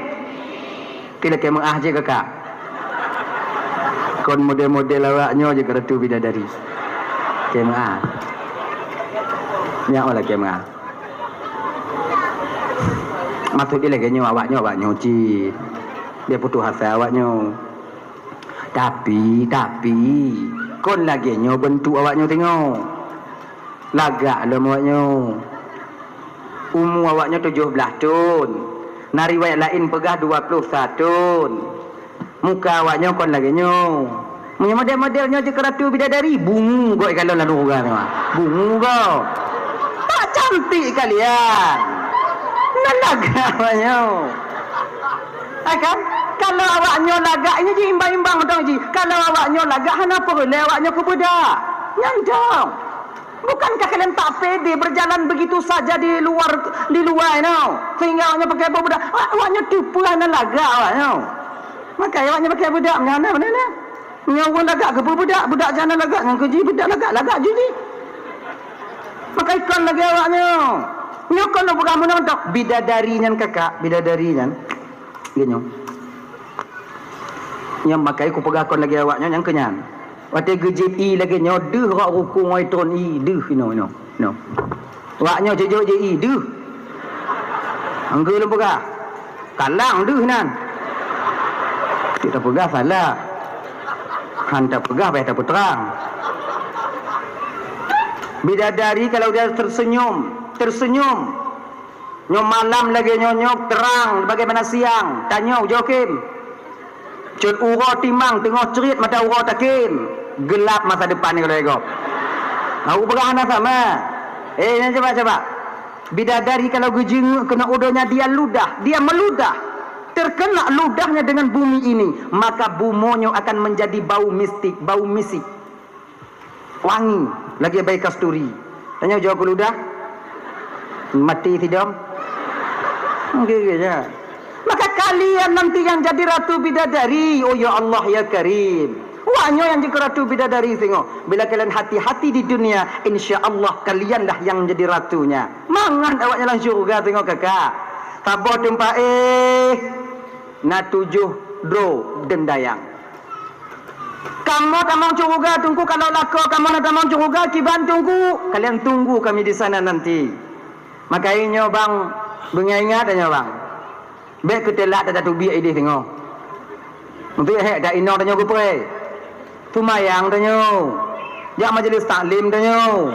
Keu lakèe meu'ah jih kakak. Kon model-model awak nyoe jeuet keu ratu bidadari. Lakèe meu'ah. Nyak lakèe meu'ah. Maksud jih lagèe nyoe, awak nyoe, awak nyoe cit. Dia putus asa awak nyoe. Tapi, tapi, kon lagèe nyoe beuntuk awak nyoe singoh. Lagak lom awak nyoe. Umu awak nyoe tujoh blaih thon. Na riwayat laén peugah dua ploh sa thon. Muka awak nyoe kon lagèe nyoe. Meunyoe model-model nyoe jeuet keu ratu bidadari, bungu goe kalon lam syeuruga nyoe. Bungu goe. Tak cantik kalian. Nan lagak awak nyoe. Hai kan? Kalau awak nyoe lagak, nyoe jih imbang-imbang mantong jih. Kalau awak nyoe lagak, hana peureulèe awak nyoe keu beudak. Nyan dong. Bukankah kalian tak pede berjalan begitu saja di luar, di luar nyoe? Sehingga awak nyoe pakai beudak. Awak, awak nyoe teupeue hana lagak awak nyoe. Maka awak nyoe pakai beudak, mana, mana, mana? Nyoe ureueng lagak keupeue beudak, beudak jih hana lagak, ngon keu jih beudak lagak, lagak jih jih. Maka ikon lagèe awak nyoe. Nyoe kon lôn peugah meunan tok, bidadari nyan kakak, bidadari nyan. Geuh nyoe. Nyang makai kupeugah kon lagèe awak nyoe nyang keu nyan. Watèe geujieb ié lagèe nyoe, deuh rot rukung ngon tron ié, deuh inoe, inoe, inoe. Awak nyoe jijok jieb ié, deuh. Anggeu lôn peugah. Kalang deuh nan. Kita peugah salah. Han tapeugah payah tapeutrang. Bidadari kalau dia tersenyum, tersenyum. Nyoe malam lagèe nyoe, nyoe terang bagaimana siang. Tanyoe ujoe khem. Cut uroe timang teungoh crit mata uroe takhem. Gelap masa depan nyoe lagèe gob. Aku peugah hana sama. Eh, nyan cuba, cuba. Bidadari kalau geujeungeuk keunoe u donya dia ludah, dia meludah. Terkena ludahnya dengan bumi ini, maka bumoe nyoe akan menjadi bau mistik, bau misik. Wangi lagèe bai kasturi. Tanyoe jaweueb keu ludah. Mati sidom. Oke, oke, ya. Maka kalian nanti yang jadi ratu bidadari, oh ya Allah ya Karim. Wah, nyoe nyang jeuet keu ratu bidadari singoh. Bila kalian hati-hati di dunia, insya Allah kalianlah yang menjadi ratunya. Mangat awaknyan lam syurga singoh kakak. Saboh teumpat eh na tujoh droe deundayang. Kamoe tamong syurga, Teungku, kalau lakoe kamoe na tamong syurga, kiban Teungku, kalian tunggu kami di sana nanti. Maka nyoe bang, beungoh ingat nyoe bang. Bèk keuteulak tateubiet idéh teungoh. Untuk hek dak inong tanyoe geupreh. Seumayang tanyoe. Jak majlis taklim tanyoe.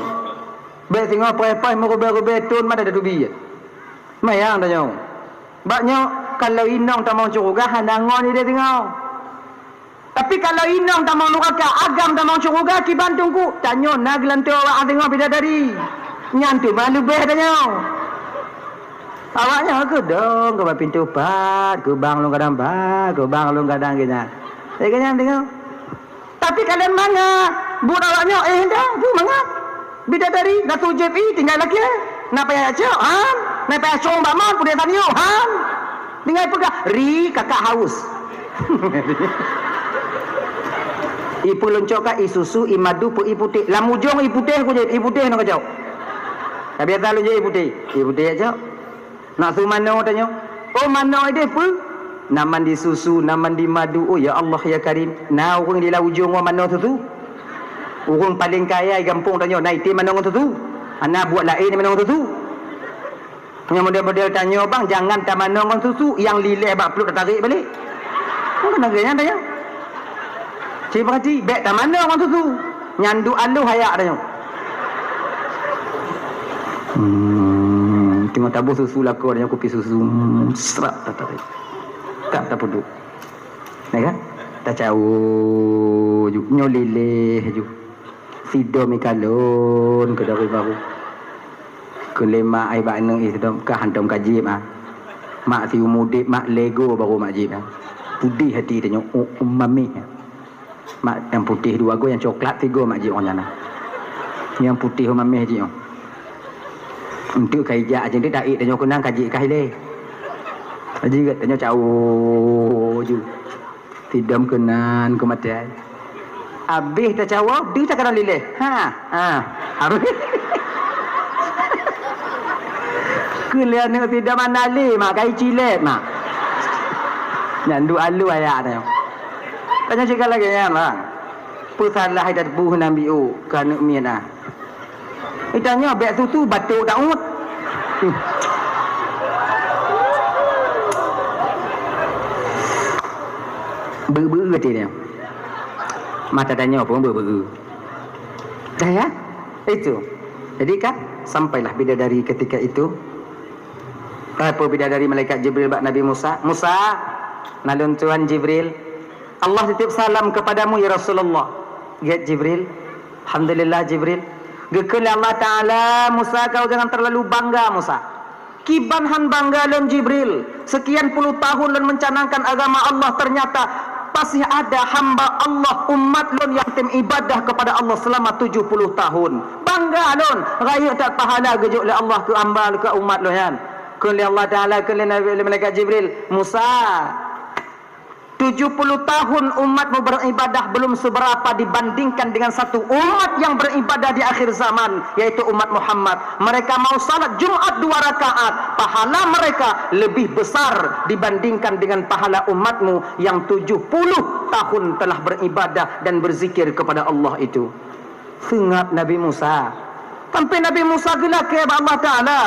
Bèk singoh preh-preh meurubèe-rubèe thon mata tateubiet. Seumayang tanyoe. Bak nyoe kalau inong tamong syurga hana ngon idéh teungoh. Tapi kalau inong tamong nuraka, agam tamong syurga, kiban Teungku, tanyoe na geulantoe awak singoh bidadari. Nyan teuma leubeh tanyoe. Awaknyan keudong keu bak pintoe pat, keubang lôn kadang pat, keubang lôn kadang keu nyan. Eh, keu nyan teungoh. Tapi kalon mangat, buet awak nyoe, eh, dah, tu mangat. Bidadari, Datu J P I, tinggai lakée. Na payah cok, han? Na payah cong bak man, pudek tanyoe, han? Tinggai peugah, "Ri, kakak haus." Ipeuleuncok ka i susu, i madu, peu i putéh. Lam ujong i putéh ku jeuet, i putéh nyoe kacok. Ka biasa lôn jeuet i putéh. I putéh cok. Nak su manoe tanyoe. Oh, manoe ideh peue? Na mandi susu, na mandi madu. Oh, ya Allah, ya Karim. Na ureuëng di lam ujong ngon manoe susu. Ureuëng paleng kaya di gampông tanyoe, na item manoe ngon susu. Hana buet laén manoe ngon susu. Nyang model-model tanyoe, bang, jangan tamanoe ngon susu, nyang lileh bak pluet tatarék balek. Bukan lagée nyan tanyoe. Cit peurati, bék tamanoe ngon susu. Nyan duek aloh ayak tanyoe. Hmm, teungoh taboh susu lakoe tanyoe, kupi susu, hmm, srak tatarék. Tak tapeuduek. Ya kan? Tacawo ju, nyoe lileh ju. Sidom ikalon keu dari baru. Keu lé mak ai bak aneuk sidom ka hantom ka jieb ah. Mak siumu udeb, mak lego baru mak jieb ah. Pudeh hati tanyoe, u-, umameh. Mak nyang putéh dua go, nyang coklat tiga mak jih ngon nyan. Nyang putéh mamèh jih ngon. Enteuk ka ijak aja, enteuk daék tanyoe keunang ka jih ka ilèe. Jih gèt tanyoe cawô ju. Sidom keunan keu maté ai. Abéh tacawô, deuh takalon lilèe. Ha, ha. Harus. Keu lé aneuk sidom hana lé mak, ka icilét mak. Nyan duek alu ayah tanyoe. Tanyoe cit ka lagèe nyan, bang. Peusalah ita teupeue Nabi u keu aneuk miet na. Ita nyoe bèk susu batuk daun. Beu-beu até nyoe. Mata tanyoe pun beu-beu. Dah ya? Itu. Jadi kan sampailah bidadari ketika itu. Apa bidadari malaikat Jibril bak Nabi Musa, "Musa, nalôn Tuhan Jibril." "Allah titip salam kepadamu, ya Rasulullah." Gèt Jibril. "Alhamdulillah, Jibril." Geukheun lé Allah Taala, "Musa, kau jangan terlalu bangga, Musa." "Kiban han bangga lôn, Jibril. Sekian puluh tahun lôn mencanangkan agama Allah, ternyata masih ada hamba Allah, umat lôn yang tem ibadah kepada Allah selama tujuh puluh tahun. Bangga lôn, rayeuk that pahala geujok lé Allah keu hamba, keu umat lôn nyan." Kheun lé Allah Taala, kheun lé Nabi, lé malaikat Jibril, "Musa, tujuh puluh tahun umatmu beribadah belum seberapa dibandingkan dengan satu umat yang beribadah di akhir zaman, yaitu umat Muhammad. Mereka mau salat Jumat dua rakaat, pahala mereka lebih besar dibandingkan dengan pahala umatmu yang tujuh puluh tahun telah beribadah dan berzikir kepada Allah itu." Seungab Nabi Musa. Sampai Nabi Musa geulakèe bak Allah Taala,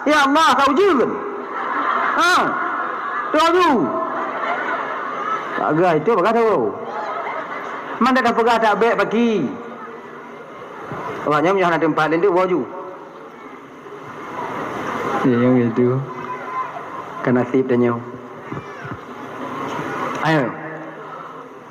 "Ya Allah, ka ujeuen." Ha. Tunggu. Bagah itu, bagah tu. Man dak peugah tak bèk bagi. Awak nyan hana teumpat lé, woe ju. Ya, yang itu. Kan nasib tanyoe. Ayo.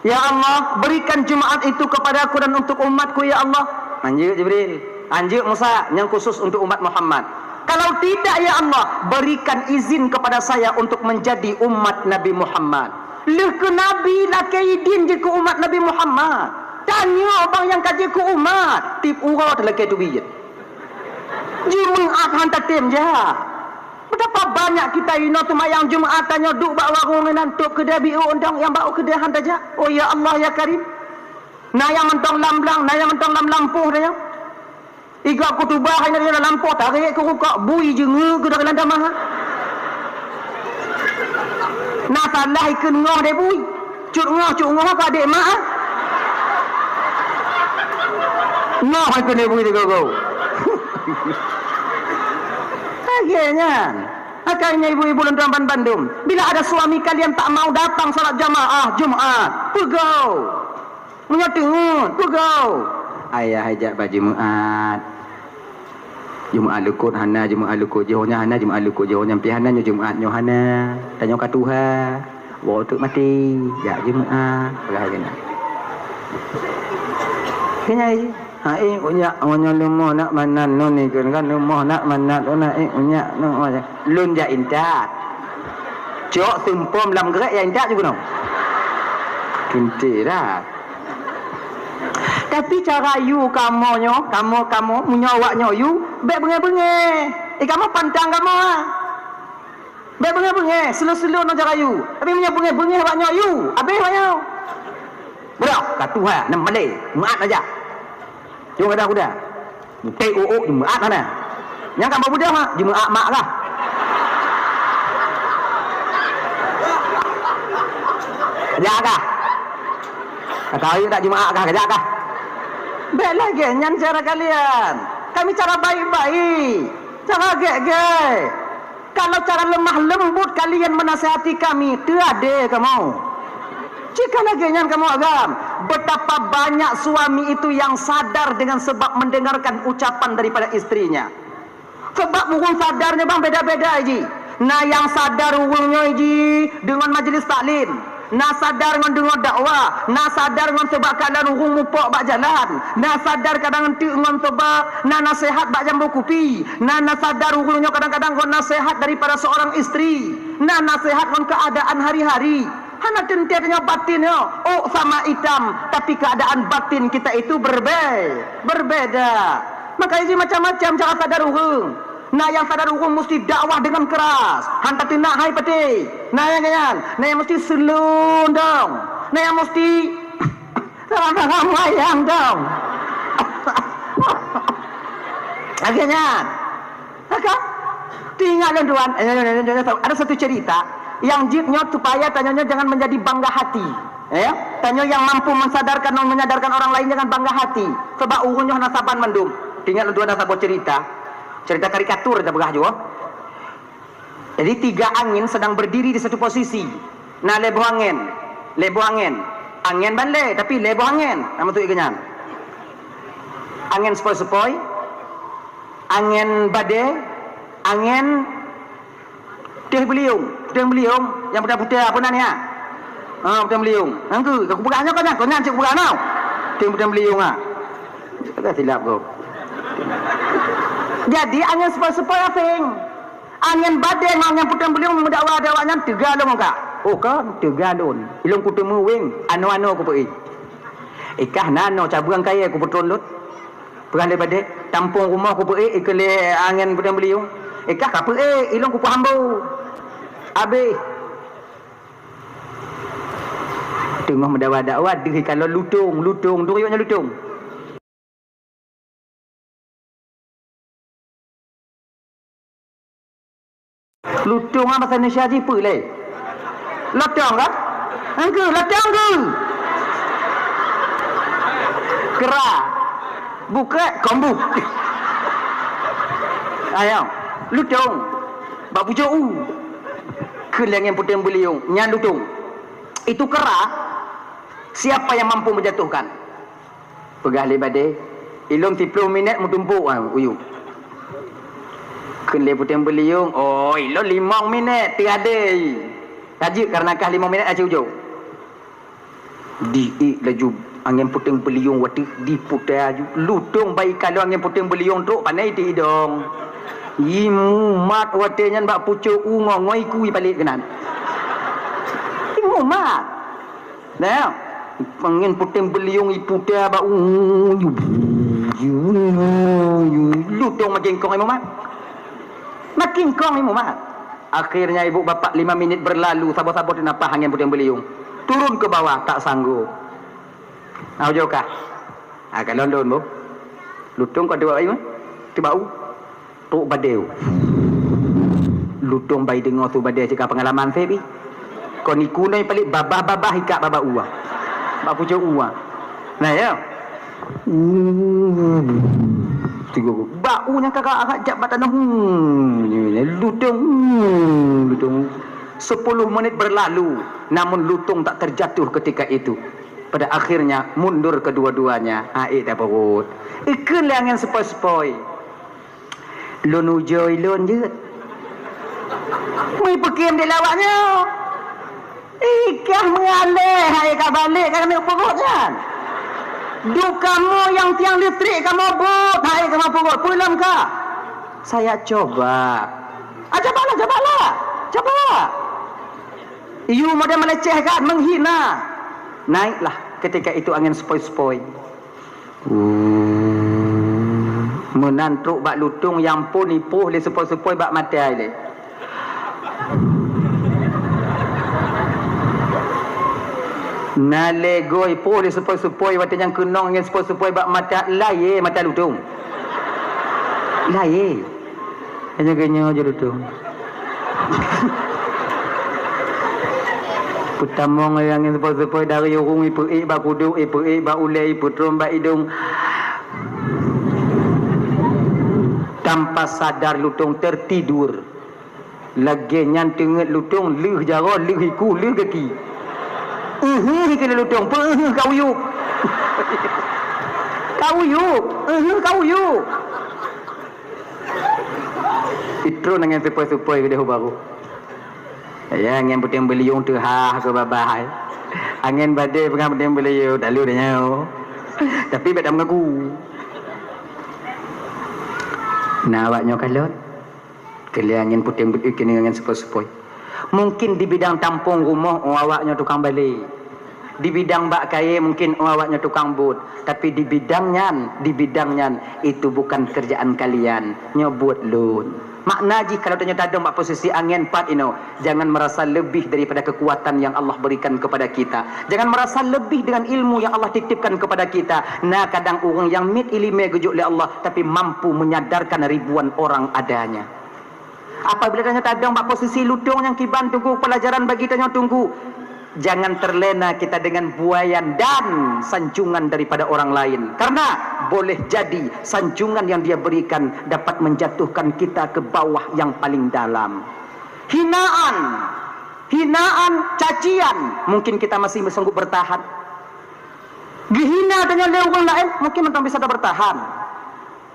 "Ya Allah, berikan Jumaat itu kepadaku dan untuk umatku, ya Allah." Anjeuk Jibril, anjeuk Musa, nyang khusus untuk umat Muhammad. "Kalau tidak, ya Allah, berikan izin kepada saya untuk menjadi umat Nabi Muhammad." Lheuh keu Nabi lakèe idin jeuet keu umat Nabi Muhammad. Tanyoe bang nyang ka jeuet keu umat, tiep uroe talakèe teubiet. Jumaat han tatem jak. Betapa banyak kita inoe teumayang Jumaat, tanyoe duek bak warong inan, tôp keudè biôh undang nyang bak keudè han tajak. Oh ya Allah ya Karim. Na nyang mantong lam blang, na nyang mantong lam lampôh tanyoe. Igob khutubah hana lam lampôh, tarék keu rukok, bui jeungeue keu dari lam tamah. Na salah ikheun ngoh deh bui. Cut ngoh, cut ngoh ka adék mak ah. Ngoh ikheun deh bui sigoe-goe. Lagèe nyan. Makanya ibu-ibu lôn tuan ban bandum, bila ada suami kalian tak mau datang salat jamaah Jumaat, peugah. Meunyoe teungeut, peugah. Ayah jak bak Jumaat. Jumaat likôt hana, Jumaat likôt jiôh nyan hana, Jumaat likôt jiôh nyan pih hana, nyoe Jumaat nyoe hana. Tanyoe ka tuha. Woe teuk maté, jak Jumaat, peugah keunan. Keunyai, hai, unyak, meunyoe leumoh nak manat nyoe ni, kan leumoh nak manat, oh, nak, eh, unyak, nyoe, oh, lôn jak intat. Cok seumpom lam grék ya intat ju keunoe. Kinti dah. Tapi cara yue kamoe nyoe, kamoe, kamoe, meunyoe awak nyoe yue, bèk beungèh-beungèh. Eh, kamoe pantang kamoe, ha. Bèk beungèh-beungèh, slow-slow ngon cara yue. Tapi meunyoe beungèh-beungèh awak nyoe yue, abéh awak nyoe. Beudoh, ka tuha, nam malèe, meu'at aja. Cuma kada kuda. Meutek ôk-ôk, meu'at hana. Nyang ka beudoh, ha, jimeu'at mak kah. Kajak kah? Kata ayah tak jimeu'at kah, kajak kah? Bèk lagèe nyan cara kalian. Kami cara baik-baik. Cara gèk-gèk. Kalau cara lemah lembut kalian menasihati kami, teuadé kamoe. Jika lagèe nyan kamoe agam, betapa banyak suami itu yang sadar dengan sebab mendengarkan ucapan daripada istrinya. Sebab ureueng sadar nyoe bang beda-beda ji. Na nyang sadar ureueng nyoe ji deungon majlis taklim. Na sadar ngon deungon dakwah, na sadar ngon sabab kalon ureueng mupok bak jalan, na sadar kadang enteuk ngon sabab na naseuhat bak jambo kupi, na, na sadar ureueng nyoe kadang-kadang ngon naseuhat daripada seorang istri, na naseuhat ngon keadaan hari-hari. Hana teuntèe tanyoe batin nyoe, ôk sama itam, tapi keadaan batin kita itu berbe-, berbeda. Makanya ji macam-macam cara sadar ureueng. Na nyang sadar ureueng musti dakwah deungon keras, han tateunak hai patéh. Na nyang nyan, na nyang musti seulon dong. Na nyang musti salam-salam wayang dong. Lagèe nyan. Maka, teuingat lôn tuan, eh, ada satu cerita nyang jeuet nyoe supaya tanyoe nyoe jangan menjadi bangga hati. Ya, tanyoe nyang mampu mensadarkan dan menyadarkan orang lain jangan bangga hati. Sebab ureueng nyoe hana saban mandum. Teuingat lôn tuan ada saboh cerita. Cerita karikatur kita peugah jua. Jadi tiga angin sedang berdiri di satu posisi. Na lhèe boh angin, lhèe boh angin. Angin ban lhèe, tapi lhèe boh angin. Nama tu ikanyan? Angin sepoi-sepoi, angin badai, angin teuh beuliung. Teuh beuliung, nyang putih-putih apa nan ya? Ha, teuh beuliung. Nangku, aku peugah nyoe kan, kau nyan cek peugah nyoe. Teuh, teuh beuliung ah. Ada silap kau. Jadi angin sepoi-sepoi asing. Angin badai ngon angin puténg beuliung meudakwa-dakwa nyan teuga lôn ka. Oh kan, teuga lôn. Ilôn kuteumé weng, ano-ano kupeuék. Ikah nano cabeueng kayèe kupeutron lôn. Peugah lé badai, tampông rumoh kupeuék, ikheun lé angin puténg beuliung. Ikah ka peuék, ilôn kupeuhambo. Abéh. Teungoh meudakwa-dakwa, deuh ikalon lutông, lutông, duriek nyan lutông. Lutông nyan basa Indonesia jih peue lé? Lotong kan? Engkeu, lotong keu? Kera. Bukrek, kombu. Ayo, lutông. Bak pucôk u. Keu lé angin puténg beuliung, nyan lutông. Itu kera, siapa yang mampu menjatuhkan? Peugah lé badai, ilôn siplôh minèt meutumpôk, ah, u yup. Kheun lé puténg beuliung, oh, ilôn limong minèt, teuadé. Ka jeuet kareuna kah limong minèt aci ujông. Diék laju angin puténg beuliung watèe diputa laju. Lutông bak ikalon angin puténg beuliung trôk pané di idông. Imumat watèe nyan bak pucôk u ngongoi kui palék keunan. Imumat. Nah, angin puténg beuliung iputa bak u, lutông makin kong imumat. Makin kong imumat. Akhirnya ibu bapak lima minit berlalu, saboh-saboh teunapah angin puténg beuliung. Turun ke bawah, tak sanggup. Nah, ujok kah? Ah, ka london, boh. Lutông kau teuba iman? Teuba u. Trôk badai. Lutông bai deungoe su badai cit ka pengalaman seb ih. Kon iku noi palék babah-babah ikak babah u ah. Bak pucôk u ah. Nah, ya. Tiga. Bak u nyang kakak agak jak bak tanoh. Hmm, lutông. Hmm, lutông. Sepuluh menit berlalu, namun lutông tak terjatuh ketika itu. Pada akhirnya mundur kedua-duanya. Hai dah perut. Ikheun lé angin sepoi-sepoi. Lôn ujoe lôn jeuet. Meuipeukém di lawak nyoe. Ikah meualèh hai ka balek ka keuneuk peugot nyan. Duek kamoe nyang tiang listrik kamoe bot hai kamoe peugot. Peue lom ka? Saya coba. Ah, cobalah, cobalah. Coba. Yue model melecehkan, menghina. Naiklah ketika itu angin sepoi-sepoi. Meunan trok bak lutông nyang phôn ipoh lé seupôi-seupôi bak mata ilée. Na lé goe ipoh lé seupôi-seupôi watée nyang keunong angén seupôi-seupôi bak mata, layée mata lutông. Layée. Hanya geunyoe jeuet lutông. Peutamong lé angén seupôi-seupôi dari ureuëng ipeuék bak kuduk, ipeuék bak ulée, ipeutrom bak idông. Tanpa sadar lutông tertidur. Lagée nyan teungeut lutông lheueh jaroe, lheueh iku, lheueh gaki. Uheuh keu lutông, peu uheuh ka uyueb. Ka uyueb, uheuh ka uyueb. Itron angén seupôi-seupôi keudeh u barô. Ya, angén puténg beuliong teuhah keu babah hai. Angén badée peugah puténg beuliong, talu dah nyoe. Tapi bék tameungaku. Na awak nyoe kalon. Keu lé angén puténg beuet keuneuk angén seupôi-seupôi. Mungkin di bidang tampông rumoh, oh, awak nyoe tukang balé. Di bidang bak kayée mungkin, oh, awak nyoe tukang buet. Tapi di bidang nyan, di bidang nyan, itu bukan kerjaan kalian. Nyoe buet lôn. Makna jih kalau tanyoe tadong bak posisi angén pat inoe, jangan merasa lebih daripada kekuatan yang Allah berikan kepada kita. Jangan merasa lebih dengan ilmu yang Allah titipkan kepada kita. Na kadang ureuëng nyang miet iéleumé geujok lé Allah, tapi mampu menyadarkan ribuan orang adanya. Apabila tanyoe tadong bak posisi lutông nyang kiban teungku, pelajaran bagi tanyoe teungku, jangan terlena kita dengan buaian dan sanjungan daripada orang lain. Karena boleh jadi sanjungan yang dia berikan dapat menjatuhkan kita ke bawah yang paling dalam. Hinaan, hinaan, cacian, mungkin kita masih sanggup bertahan. Geuhina tanyoe lé ureuëng laén, mungkin mantong bisa tabertahan.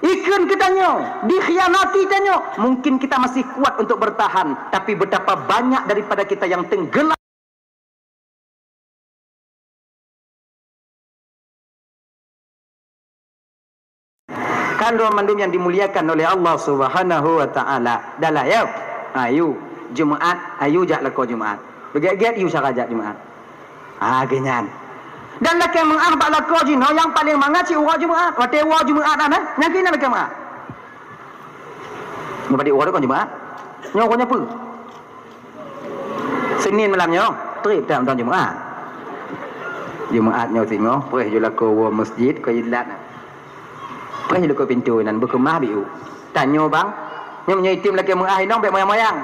Ikheun keu tanyoe, dikhianati tanyoe, mungkin kita masih kuat untuk bertahan. Tapi betapa banyak daripada kita yang tenggelam. Kan lôn mandum nyang dimuliakan oleh Allah Subhanahu wa Ta'ala. Dah lah, ya. Ayu, Jumaat, ayu jak lakoe Jumaat. Beugét-gét yue cara jak Jumaat. Ha, geuh nyan. Dan lakée meuáh bak lakoe jinoe nyang paleng mangat cit uroe Jumaat. Watée woe Jumaat na, nyang keunan lakée meuáh. Nyoe padit uroe kon Jumaat? Nyoe uroe nyoe peue? Senin malam nyoe, trép that mantong Jumaat. Jumaat nyoe singoh, preh ju lakoe woe meuseujid, keu ilat. Preh ju lakoe pintoe nan beukeumah biu. Tanyoe bang, nyoe meunyoe item lakée meuáh inong bék moyang-moyang.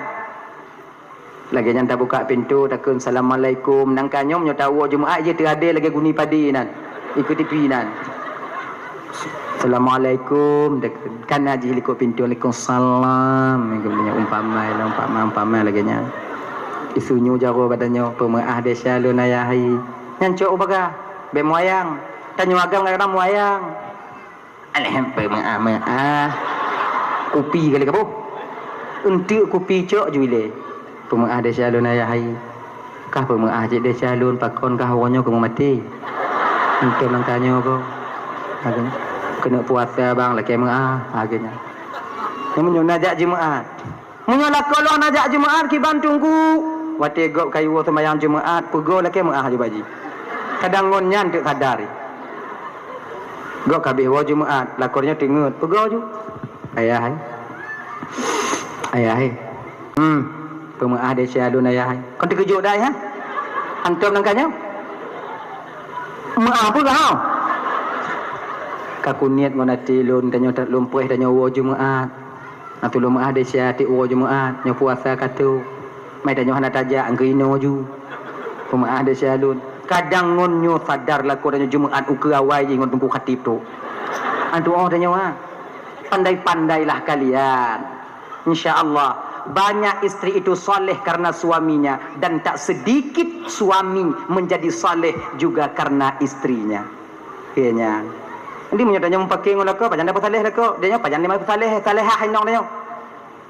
Lagée nyan tabuka pintoe, takheun, "Assalamualaikum." Nangka nyoe meunyoe tawoe Jumaat, jih teuadé lagée guni padé nan, ikeue tipi nan. "Assalamualaikum," takheun. Kana jih likot pintoe, "Waalaikumsalam." Umpama lah, umpama, umpama lagée nyan. Isunyoe jaroe bak tanyoe, "Peumeuáh desya lôn ayah hai." Nyan cok u bagah, bék moyang. Tanyoe agam kadang-kadang moyang. Alham peumeuáh-meuáh. Kupi kali kaboh. Eunteuk kupi cok ju ilée. Peumeuáh desya lôn ayah hai. Kah peumeuáh cit desya lôn, pakon kah uroe nyoe keumeung maté. Eunteuk nangka nyoe ko. Lagée nyan. Keuneuk puasa bang lakée meuáh. Lagée nyan. Nyoe meunyoe na jak Jumaat. Meunyoe lakoe lôn na jak Jumaat kiban teungku, watée gob ka iwoe seumayang Jumaat, peugoe lakée meuáh ju bak jih. Kadang ngon nyan teuk sadar. Gob ka habéh woe Jumaat, lakoe nyoe teungeut, peugoe ju. Ayah hai. Ayah hai. Hmm. Peumeuáh desya lôn ayah hai. Kon teukeujot dai ha? Antom nangka nyoe. Meuáh peue kah? Ka kuniet ngon até lôn, tanyoe lôn preh tanyoe woe Jumaat. Ateueh lôn meuáh desya tiep uroe Jumaat, nyoe puasa ka trok. Mai tanyoe hana tajak, angkeu inoe ju. Peumeuáh desya lôn. Kadang ngon nyoe sadar lakoe tanyoe Jumaat ukeue awai jih ngon Teungku Khatib tu. Antu oh tanyoe ha. Pandai-pandailah kalian. Insya Allah, banyak istri itu saleh karena suaminya dan tak sedikit suami menjadi saleh juga karena istrinya. Iya nyan. Nanti meunyoe tanyoe meupaké ngon lakoe, pajan dapeusaleh lakoe. Dia nyoe pajan lima peusaleh, salehah inong dia nyoe.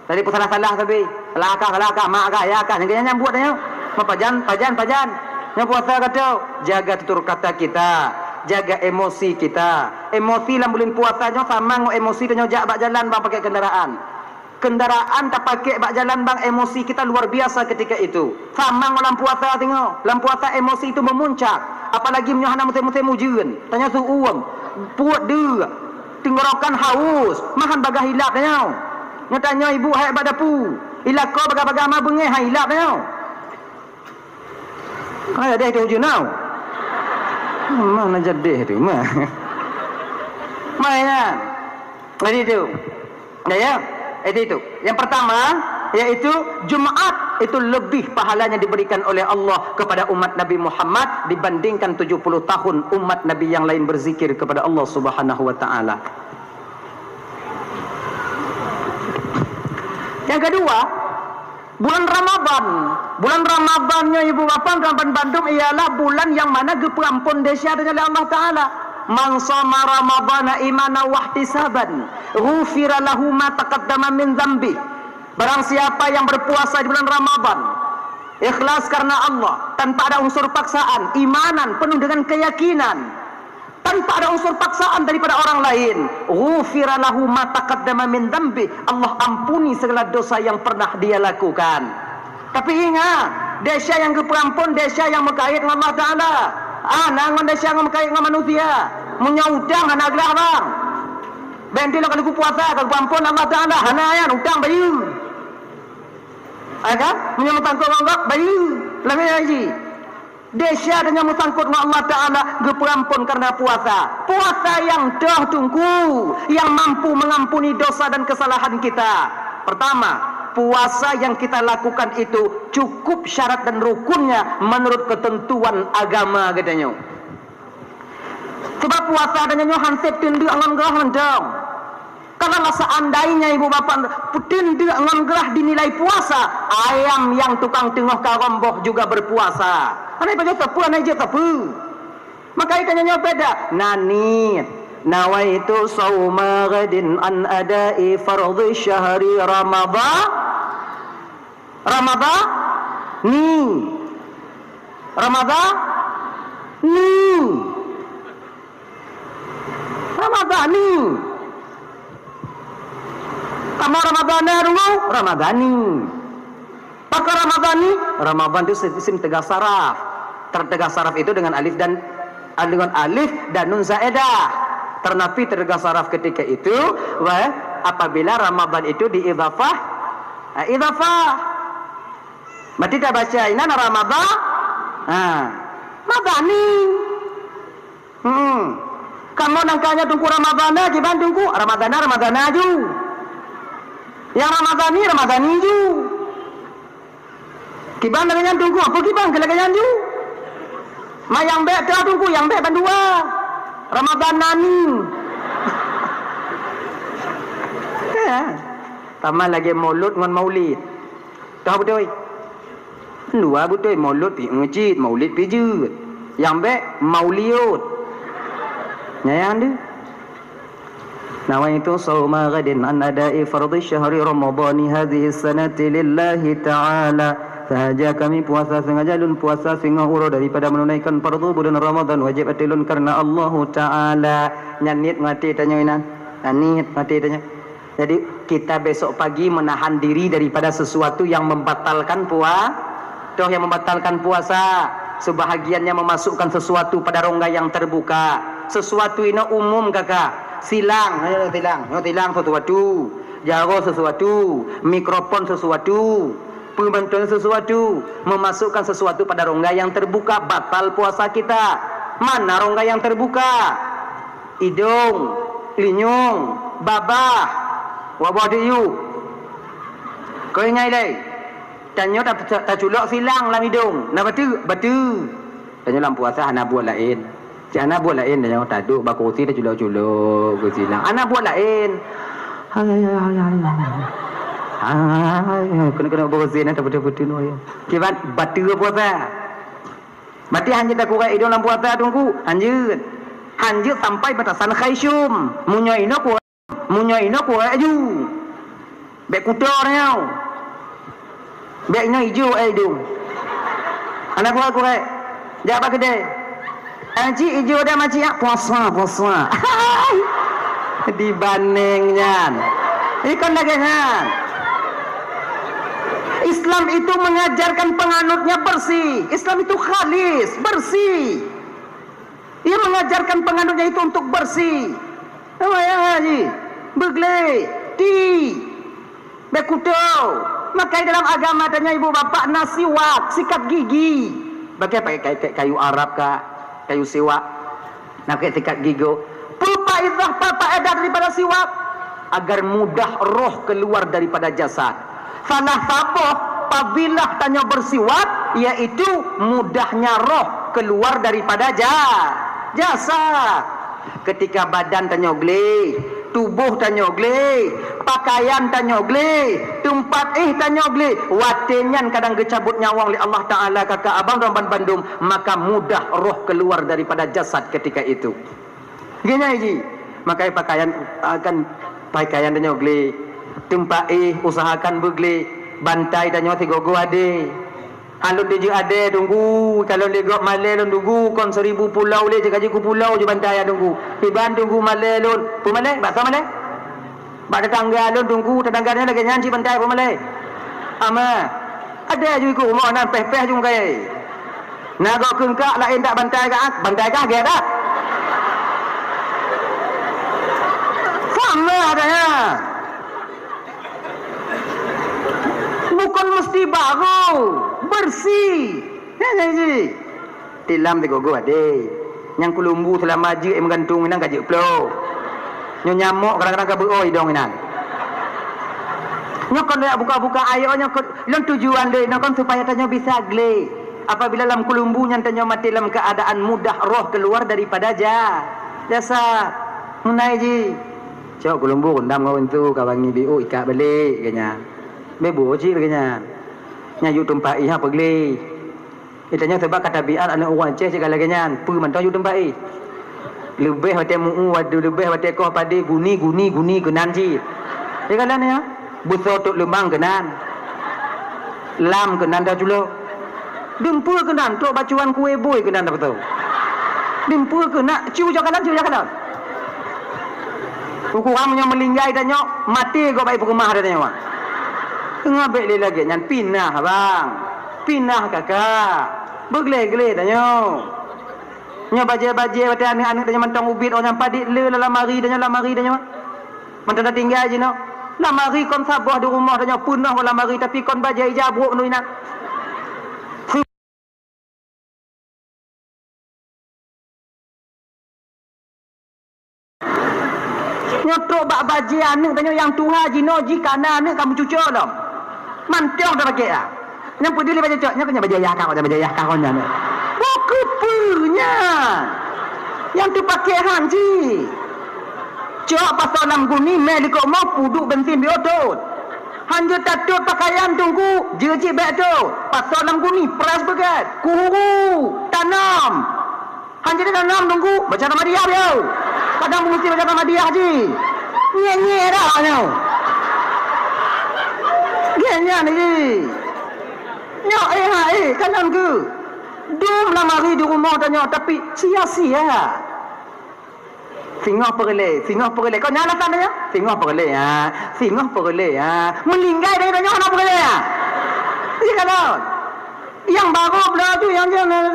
Tadi peusalah-salah sabe. Salah kah, salah kah, mak kah, ya kah. Nyang nyan buet dia nyoe. Meupajan, pajan, pajan. Nyoe puasa kata, jaga tutur kata kita, jaga emosi kita. Emosi lam buleuen puasa nyoe sama ngon emosi tanyoe jak bak jalan bang pakai kendaraan. Kendaraan tapakék bak jalan bang, emosi kita luar biasa ketika itu. Sama ngon lam puasa singoh. Lam puasa emosi itu memuncak. Apalagi meunyoe hana musém-musém ujeuen. Tanyoe su uem. Puet deuk, tenggorokan haus, mahan bagah ilap tanyoe. Nyoe tanyoe ibu hai bak dapu, ilako bagah-bagah ma beungéh hai ilap tanyoe. Hai deh tu ujeuen tau. Mana jadi tu mah. Maya. Jadi tu. Ya, ya. Jadi itu. Yang pertama, yaitu Jumat itu lebih pahalanya diberikan oleh Allah kepada umat Nabi Muhammad dibandingkan tujuh puluh tahun umat Nabi yang lain berzikir kepada Allah Subhanahu wa taala. Yang kedua, bulan Ramadan. Bulan Ramadan nyoe ibu bapa dan bandum ialah bulan yang mana geupeuampon desya tanyoe lé Allah Taala. "Man shoma Ramadana imanan wahtisaban, ghufira lahu ma taqaddama min dzambi." Barang siapa yang berpuasa di bulan Ramadan, ikhlas karena Allah, tanpa ada unsur paksaan, imanan, penuh dengan keyakinan, tanpa ada unsur paksaan daripada orang lain, ghufira lahu ma taqaddama min dzambi, Allah ampuni segala dosa yang pernah dia lakukan. Tapi ingat, desya nyang geupeuampon, desya nyang meukait ngon Allah Taala. Hana ngon desya nyang meukait ngon manusia. Meunyoe utang hana glah bang. Bèk lôn ka lheueh puasa ka geupeuampon Allah Taala, hana nyan utang bayeue. Hai ka? Meunyoe meusangkot ngon gob, bayeue. Lam haji. Desya tanyoe meusangkot ngon Allah Taala geupeuampon kareuna puasa. Puasa nyang toh Teungku, nyang mampu mengampuni dosa dan kesalahan kita. Pertama, puasa yang kita lakukan itu cukup syarat dan rukunnya menurut ketentuan agama geutanyoe. Sebab puasa tanyoe nyoe han sép teundeuk ngon goh mantong. Kalau lah seandainya ibu bapa peuteun deuk ngon grah dinilai puasa, ayam yang tukang teungoh karong boh juga berpuasa. Hana ipajoh sapeue, hana ijeuet sapeue. Maka tanyoe nyoe beda. Na niet, "Nawaitu shauma ghadin an ada'i fardhi syahri Ramadhan." Ramadhani. Ramadhani. Ramadhani. Kamoe Ramadhana dulu, Ramadhani. Pakon Ramadhani? Ramadhan itu isim teugah saraf. Ter-, teugah saraf itu dengan alif dan, dengan alif dan nun zaedah. Teunapi teugah saraf ketika itu, wah, apabila Ramadhan itu diidhafah, ah, idhafah. Berarti tabaca inan Ramadhan. Ha. Madhani. Hmm. Kamoe nangkanya Teungku Ramadhana, kiban Teungku Ramadhana, Ramadhana ju. Yang Ramadhani, Ramadhani ju. Kiban lagèe nyan Teungku, apa kiban keu lagèe nyan ju? Ma nyang bèk teuh Teungku, nyang bèk bandua. Ramadhanani. Ya. Sama lagèe mulud ngon maulid. Toh beutôi? Dua beutôi, mulud pih meucit, maulid pih jeuet. Nyang bèk mauliot. Nyan deuh. Nawaitu shauma ghadin an ada'i fardhi syahri Ramadhani hadhihi sanati lillahi ta'ala. Sahaja kami puasa, sengaja lôn puasa singoh uroe daripada menunaikan fardu bulan Ramadan wajib ateueh lôn karena Allahu Ta'ala. Nyan niet ngon até tanyoe inan. Nyan niet ngon até tanyoe. Jadi, kita besok pagi menahan diri daripada sesuatu yang membatalkan pua-, toh yang membatalkan puasa. Sebahagiannya memasukkan sesuatu pada rongga yang terbuka. Sesuatu inoe umum, kakak. Silang, eh, silang, eh, silang sesuatu. Jaroe sesuatu. Mikrofon sesuatu. Peue mantong sesuatu. Memasukkan sesuatu pada rongga yang terbuka, batal puasa kita. Mana rongga yang terbuka? Idong, linyueng, babah, waboh diyueb. Keu ingai lé, tanyoe ta-, ta-, taculok silang lam idong, na bateue, bateue. Tanyoe lam puasa hana buet laén. Cit hana buet laén tanyoe, taduek bak kursi taculok-culok keu silang. Hana buet laén. Hai, hai, hai, hai, hai, hai. Hai, hai, hai, keuneuk-keuneuk beureusi na tapeuteuh-peuteuh nyoe. Kiban bateue puasa. Berarti hanjeuet takurek idong lam puasa, Teungku? Hanjeuet. Hanjeuet sampai batasan khaisyum. Meunyoe inoe kurek, meunyoe inoe kurek ju. Bèk kuto nyoe. Bèk nyoe ijo, eh, idong. Hana kurek-kurek. Jak bak keudè. Eh, cik, ijo dah makcik, ah. Puasa, puasa. Dibandeng nyan. Ikon lagèe nyan. Islam itu mengajarkan penganutnya bersih. Islam itu khalis, bersih. Ia mengajarkan penganutnya itu untuk bersih. Apa ya, Haji? Begleh, ti, bekuto. Maka dalam agama tanya ibu bapak na siwak, sikat gigi. Pakai, pakai kayu Arab ka, kayu siwak. Nak pakai sikat gigi. Pefaedah, pefaedah daripada siwak agar mudah roh keluar daripada jasad. Salah saboh fadilah tanyoe bersiwak, yaitu mudahnya roh keluar daripada ja-, jasad. Ketika badan tanyoe gleh, tuboh tanyoe gleh, pakaian tanyoe gleh, teumpat éh tanyoe gleh, watée nyan kadang geucabut nyawöng lé Allah Taala kaka abang dan bandum, maka mudah roh keluar daripada jasad ketika itu. Geunyai jih, makai pakaian, akan pakaian tanyoe gleh, teumpat éh usahakan beugleh, bantai tanyoe sigoe-goe adé. Alon dijeuet adé tunggu, kalon lé gob malée lôn tunggu, kon seribu pulau lé jeuet keu pulau jeuet bantai tunggu. Iban tunggu malée lôn, peue malée? Bakso malée? Bak tetangga lôn tunggu, tetangga nyan lagée nyan cit bantai peue malée? Ama. Adé ju ikoh rumoh nan péh-péh ju kai. Na gob keungkak laén dak bantai kah, bantai kah gét dak? Sama adanya. Bukon meusti baru, bersih. Nyan, nyan, nyan. Tilam sigoe-goe adé. Nyang keulumbu seulama jeuet meugantung inan ka jeuet ploh. Nyoe nyamok kadang-kadang ka beuoi dong inan. Nyoe kon jak buka-buka ayok nyoe kon, lôn tujuan lé nyoe kon supaya tanyoe bisa gleh. Apabila lam keulumbu nyan tanyoe maté lam keuadaan mudah roh keluar daripada ja-, jasad. Meunai jih. Cok keulumbu rundam ngon untu ka wangi biôh ikat balek keu nyan. Beubuet cit lagée nyan. Nyan yue teumpat iha peugleh. Geutanyoe sabab ka tabiat aneuëk ureuëng Aceh cit ka lagée nyan, peue mantong yue teumpat éh. Leubeh watée meu-ueh, leubeh watée koh padé guni, guni, guni keunan cit. Di kalon nyan, beusoe tot leumang keunan. Lam keunan dah culok. Dumpeue keunan, trok bacuan kué bui keunan dah beutôi. Dumpeue keunan, cu jak kalon, cu jak kalon. Ukurang meunyoe meulinggai tanyoe, maté gob bak peukeumah tanyoe. Teungoh bék lé lagée nyan, pinah bang. Pinah kakak. Beugleh-gleh tanyoe. Nyoe bajée-bajée watée aneuëk-aneuëk tanyoe mantong ubit, oh nyang padit le lam lamari tanyoe, lamari tanyoe. Mantong tatinggai jinoe. Lamari kon saboh di rumoh tanyoe peunoh ngon lamari, tapi kon bajée ija brok nui na. Nyoe trok bak bajée aneuëk tanyoe nyang tuha jinoe jih ka na aneuëk ka meucuco lom. Mantong tapakée ah. Nyang peudeh lé bajée cok, nyoe keuh nyan bajée yah ka, bajée yah ka nyan. Oh, keupeue nyan? Nyang teupakée han jih. Cok pasoe lam guni, mé likot moh, peuduek bensin biôh tot. Han jeuet tatot pakaian teungku, jeuet cit bék tot. Pasoe lam guni, press beugét, kuhuru, tanom. Han jeuet tanom teungku, baca Tamadiyah biôh. Kadang meungusi baca Tamadiyah jih. Nyék-nyék dah nyoe. Gét nyan jih. Nyoe, eh, ha, eh, kalon keuh. Dum lamari di rumoh tanyoe, tapi sia-sia. Singoh peureulée, singoh peureulée. Kon nyan alasan tanyoe? Singoh peureulée, ha. Singoh peureulée, ha. Meulinggai dari tanyoe hana peureulée, ha. Iya kalon. Nyang barô bloe tu, nyang, nyang, nyang,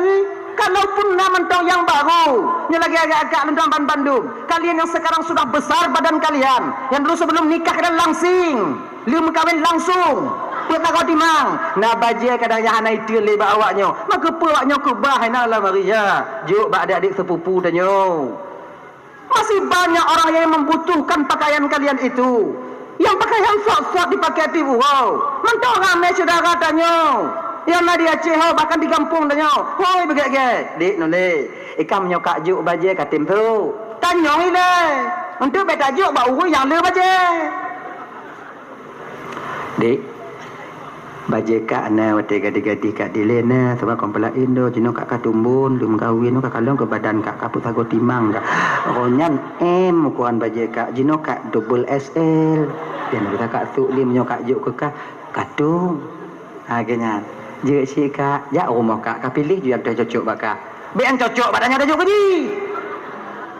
kalaupun na mantong nyang barô, nyoe lagée agak-agak lôn ban bandum. Kalian yang sekarang sudah besar badan kalian, yang dulu sebelum nikah kalian langsing, lheueh meukawen langsung, peuet lagoe timang, na bajée kadang nyang hana iteun lé bak awak nyoe. Maka peue awak nyoe keubah hai na lamari, ya. Jok bak adik-adik sepupu tanyoe. Masih banyak orang yang membutuhkan pakaian kalian itu. Yang pakaian sot-sot dipakai tiep uroe. Mantong ramé syedara tanyoe. Nyang na di Aceh ho, bahkan di gampông tanyoe. Hôi, beugét-gét. Dik, nulée. Ikam nyoe kak jok bajée ka tem tu. Tanyong ilée. Untuk bék tajok bak ureuëng nyang le bajée. Dik, bajée kak na watée gadih-gadih kak dilée na, sabab kon peulaén do, jinoe kak ka tumbon, lheueh meukawen, ka kalon keu badan kak, ka peuet sagoe timang kak. Oh nyan M ukuran bajée kak, jinoe kak double X L. Dan bisa kak suk lé meunyoe kak jok keu kah, katong. Ha, geuhnyan. Jeuet cit kak, jak rumoh kak, ka piléh ju nyang cocok bak kah. Bék nyang cocok bak tanyoe tajok keu jih.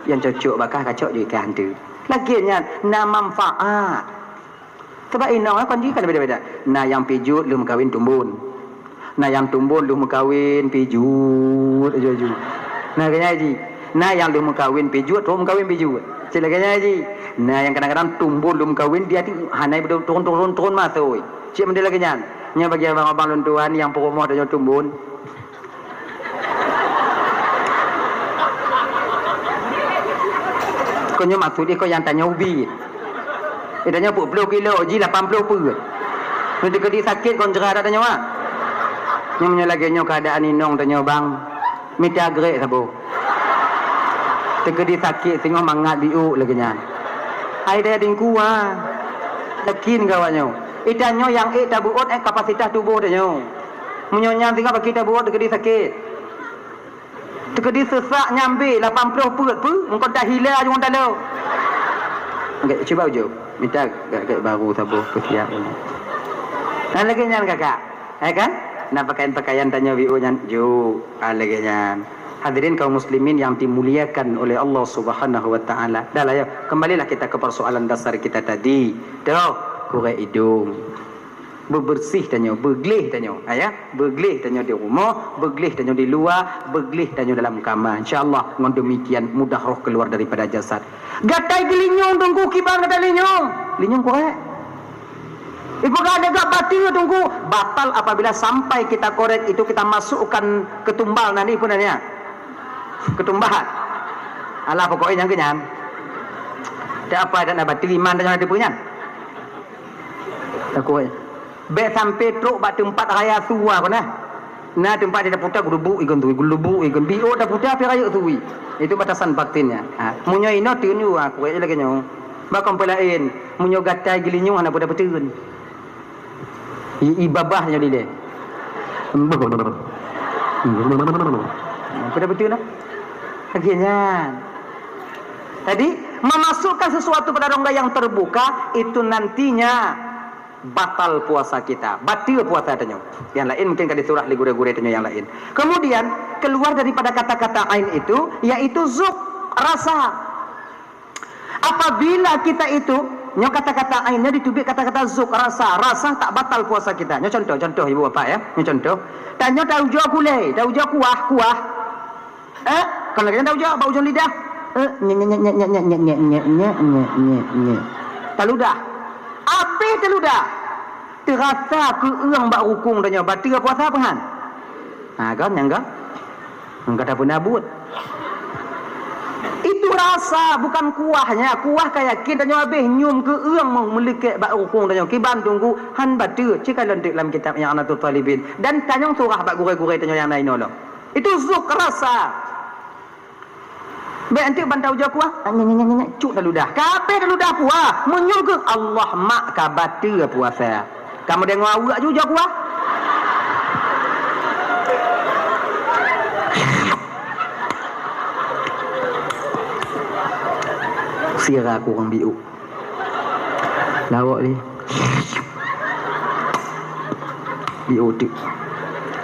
Nyang cocok bak kah, kacok ju kah hantu. Lagée nyan, na manfaat. Sabab inong kon jih kan beda-beda. Na nyang pijuet lheueh meukawen tumbon. Na nyang tumbon lheueh meukawen pijuet aju-aju. Na keunyai jih. Na nyang lheueh meukawen pih jeuet, trok meukawen pih jeuet. Cit lagèe nyan jih. Na nyang kadang-kadang tumbon lheueh meukawen, dia ti hana turun-turun, turun masui. Cit model lagèe nyan. Nyan bagi abang-abang lôn tuan nyang peurumoh tanyoe tumbon. Kon nyoe maksud jih kon nyang tanyoe ubit. Eh, tanyoe peuet ploh kilo, jih lapan ploh peuet. Nyoe teukeudi sakét kon jrah dak tanyoe, ah. Nyoe meunyoe lagèe nyoe keuadaan inong tanyoe, bang. Mita grek saboh. Teukeudi sakét singoh mangat biôk lagèe nyan. Hai daya dingku, ah. Yakin keu awak nyoe. Ita nyoe nyang ék tabeuôt, eh, kapasitas tuboh tanyoe. Meunyoe nyan singoh bak kita buet teukeudi sakét. Teukeudi seusak nyambe lapan ploh peuet peue, meukeudeh hila jungong talo. Okey, cuba ujoe. Mita gak-gak baru saboh peusiap. Nah, lagèe nyan kakak. Ya kan? Nah, pakaian-pakaian tanyoe biôk nyan juk. Ah, lagèe nyan. Hadirin kaum muslimin yang dimuliakan oleh Allah Subhanahu wa Ta'ala. Dah lah ya, kembalilah kita ke persoalan dasar kita tadi. Toh, kurek idong. Beubeureuséh tanyoe, beugleh tanyoe, ha, ya. Beugleh tanyoe di rumoh, beugleh tanyoe di luwa, beugleh tanyoe dalam kama. Insya Allah, ngon demikian mudah roh keluar daripada jasad. Gatai geulinyueng teungku, kiban gatai linyueng. Linyueng korek. Ipeugah lé gak bateue teungku, batal apabila sampai kita korek itu kita masukkan ke tumbal nanti pun ya. Ketumbahan. Alah pokoknya nyang kenyan. Tak apa, tak nak bateue iman tanyoe hana teupeu nyan. Takut. Bèk sampai trok bak teumpat raya sua keuh nah. Na teumpat di daputa geulubuk ikon tui, geulubuk ikon biôk daputa pi rayeuk tui. Itu batasan batinnya. Ha, meunyoe inoe teunyoe aku lagèe nyoe. Bak kon peulaén, meunyoe gatai geulinyueng hana peue dapeuteueun. I, i babah nyoe dilèe. Peue dapeuteueun nah? Lagèe nyan. Jadi, memasukkan sesuatu pada rongga yang terbuka itu nantinya batal puasa kita, bateue puasa tanyoe. Yang lain mungkin ka disurah lé gurèe-gurèe tanyoe yang lain. Kemudian keluar daripada kata-kata ain itu yaitu zuk, rasa. Apabila kita itu, nyoe kata-kata ain nyoe diteubiet kata-kata zuk, rasa, rasa tak batal puasa kita. Nyoe contoh, contoh ibu bapak ya. Nyoe contoh. Tanyoe taujoe gulèe, taujoe kuah, kuah. Eh, kon lagèe nyan taujoe bak ujong lidah. Eh, nyek, nyek, nyek. Taludah. Abéh taludah. Teurasa keueung bak rukung tanyoe, bateue puasa peue han? Ha, kan, nyang kan? Nyang kata peuna buet. Itu rasa, bukan kuahnya. Kuah ka yakin tanyoe abéh nyium keueung meuleukek bak rukung tanyoe. Kiban teungku han bateue, cit ka lôn teuk lam kitab I'anatut Talibin. Dan tanyong surah bak gurèe-gurèe tanyoe nyang na inoe lom. Itu zuk rasa. Bèk enteuk ban taujoe kuah. Nyek, nyek, nyek, nyek, cuk taludah. Ka abéh taludah kuah. Meunyoe keuh Allah mak ka bateue puasa. Kamoe deungoe aweuek aju ujoe kuah. Sira kurang biôk. Lawok ni. Biôk teuk.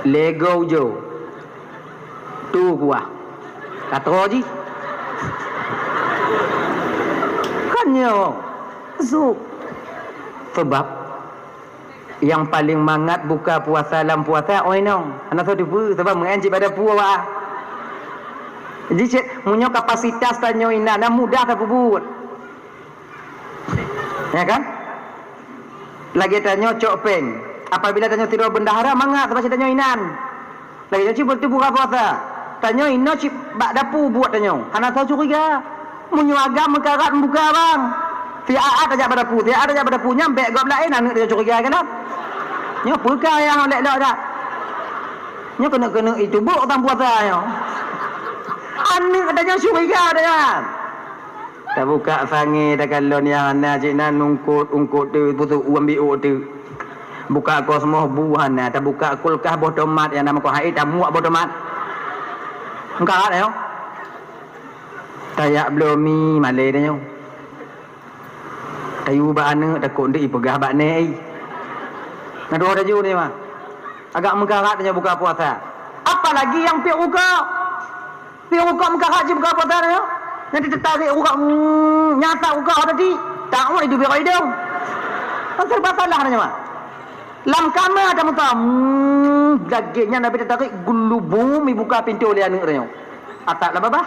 Lego ujoe. Tu kuah. Katro jih. Kan nyoe. Zuk. Sebab nyang paleng mangat buka puasa lam puasa, oi nong. Hana soe teupeue, sebab meu'en cit bak dapu awak. Jadi cit, meunyoe kapasitas tanyoe inan, na mudah tapeubuet. Ya kan? Lagèe tanyoe cok péng. Apabila tanyoe sidroe bendahara mangat, sebab cit tanyoe inan. Lagèe nyoe cit beuteubuka puasa. Tanyoe inoe cit bak dapu buet tanyoe. Hana soe curiga. Meunyoe agam meukarat meubuka bang. Si Aat tajak bak dapu, si Aat tajak bak dapu nyan bèk gob laén aneuk tanyoe curiga kan? Nyoe peue ka nyang lèk lok dak? Nyoe keuneuk-keuneuk itu bok tang puasa nyoe. Aneuk tanyoe curiga dak nyan? Tabuka sangè takalon nyang hana cit na ungkot-ungkot teuk, pusôk uem biôk teuk. Buka kosmos bu hana, tabuka kulkas boh tomat nyang na meukoh hai tamuak boh tomat. Meukarat nyoe. Tajak bloe mi malèe tanyoe. Tayue bak aneuk takot eunteuk ipeugah bak nèk. Ngadôh taju ni mah. Agak meukarat tanyoe buka puasa. Apalagi nyang piep rukok. Piep rukok meukarat jih buka puasa nyoe. Nyan teutarek rukok, mm, nyan asap rukok tadi. Taun iduek bak idong. Kan serba salah tanyoe mah. Lam kama tamuta, mm, lagèe nyan Nabi teutarek geulubum ibuka pintoe lé aneuk tanyoe. Asap lam babah.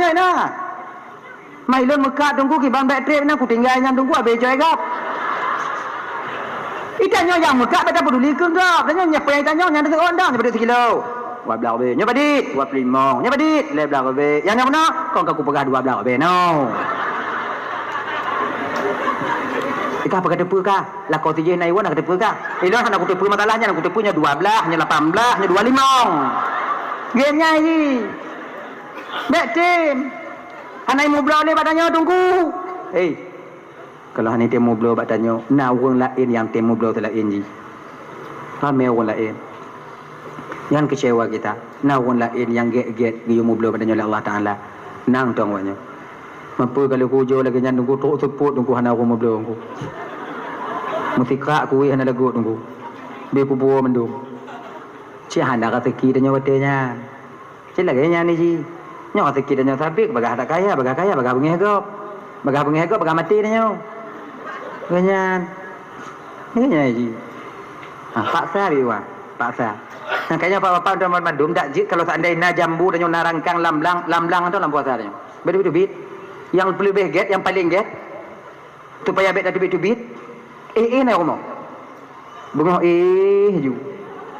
nyoe na. Mai lôn meukat teungku kiban bèk trép na kutinggai nyan teungku abéh jai gab. Itanyoe nyang meukat bèk tapeuduli keu gab. Tanyoe nyang payah tanyoe nyan teuseuk ôn dang nyoe padit sikilo. Dua blaih ribèe. Nyoe padit dua ploh limong. Nyoe padit lhèe blaih ribèe. Nyang na meunan kon ka kupeugah dua blaih ribèe no. Ka apa kateupeue ka? Lakoe tijih na iwan kateupeue ka? Ilôn hana kuteupeue masalah nyan, kuteupeue nyoe dua blaih, nyoe lapan blaih, nyoe dua limong. Gèt nyai. Bèk tem. Hana mubloe lé bak tanyoe Teungku. Hei. Kalau hana tem mubloe bak tanyoe, na ureueng laén nyang tem mubloe teulaén jih. Ramé ureueng laén. Nyan keucewa kita. Na ureueng laén nyang gét-gét geuyue mubloe bak tanyoe lé Allah Taala. Nang tong awaknyan. Meupeu ka lheueh kujoe lagèe nyan Teungku, trok seupôt Teungku, hana ureueng mubloe Teungku. Meusikrak kuéh hana lagot Teungku. Bèk kupuwoe mandum. Cit hana raseuki tanyoe watèe nyan. Cit lagèe nyan jih. Nyoe raseuki tanyoe sabé, bagaih that kaya, bagaih kaya, bagaih beungèh gob. Bagaih beungèh gob, bagaih maté tanyoe. Lagèe nyan. Lagèe nyan jih. Ha, paksa bit, wah. Paksa. Makanya bapak-bapak dan mandum, dak jeuet kalau seandai na jambu tanyoe, na rangkang lam blang, lam blang tu lam puasa tanyoe. Beuteubiet-teubiet. Nyang peuleubèh gét, nyang paleng gét. Supaya bèk tateubiet-teubiet. Éh, éh, na rumoh. Beungoh éh ju.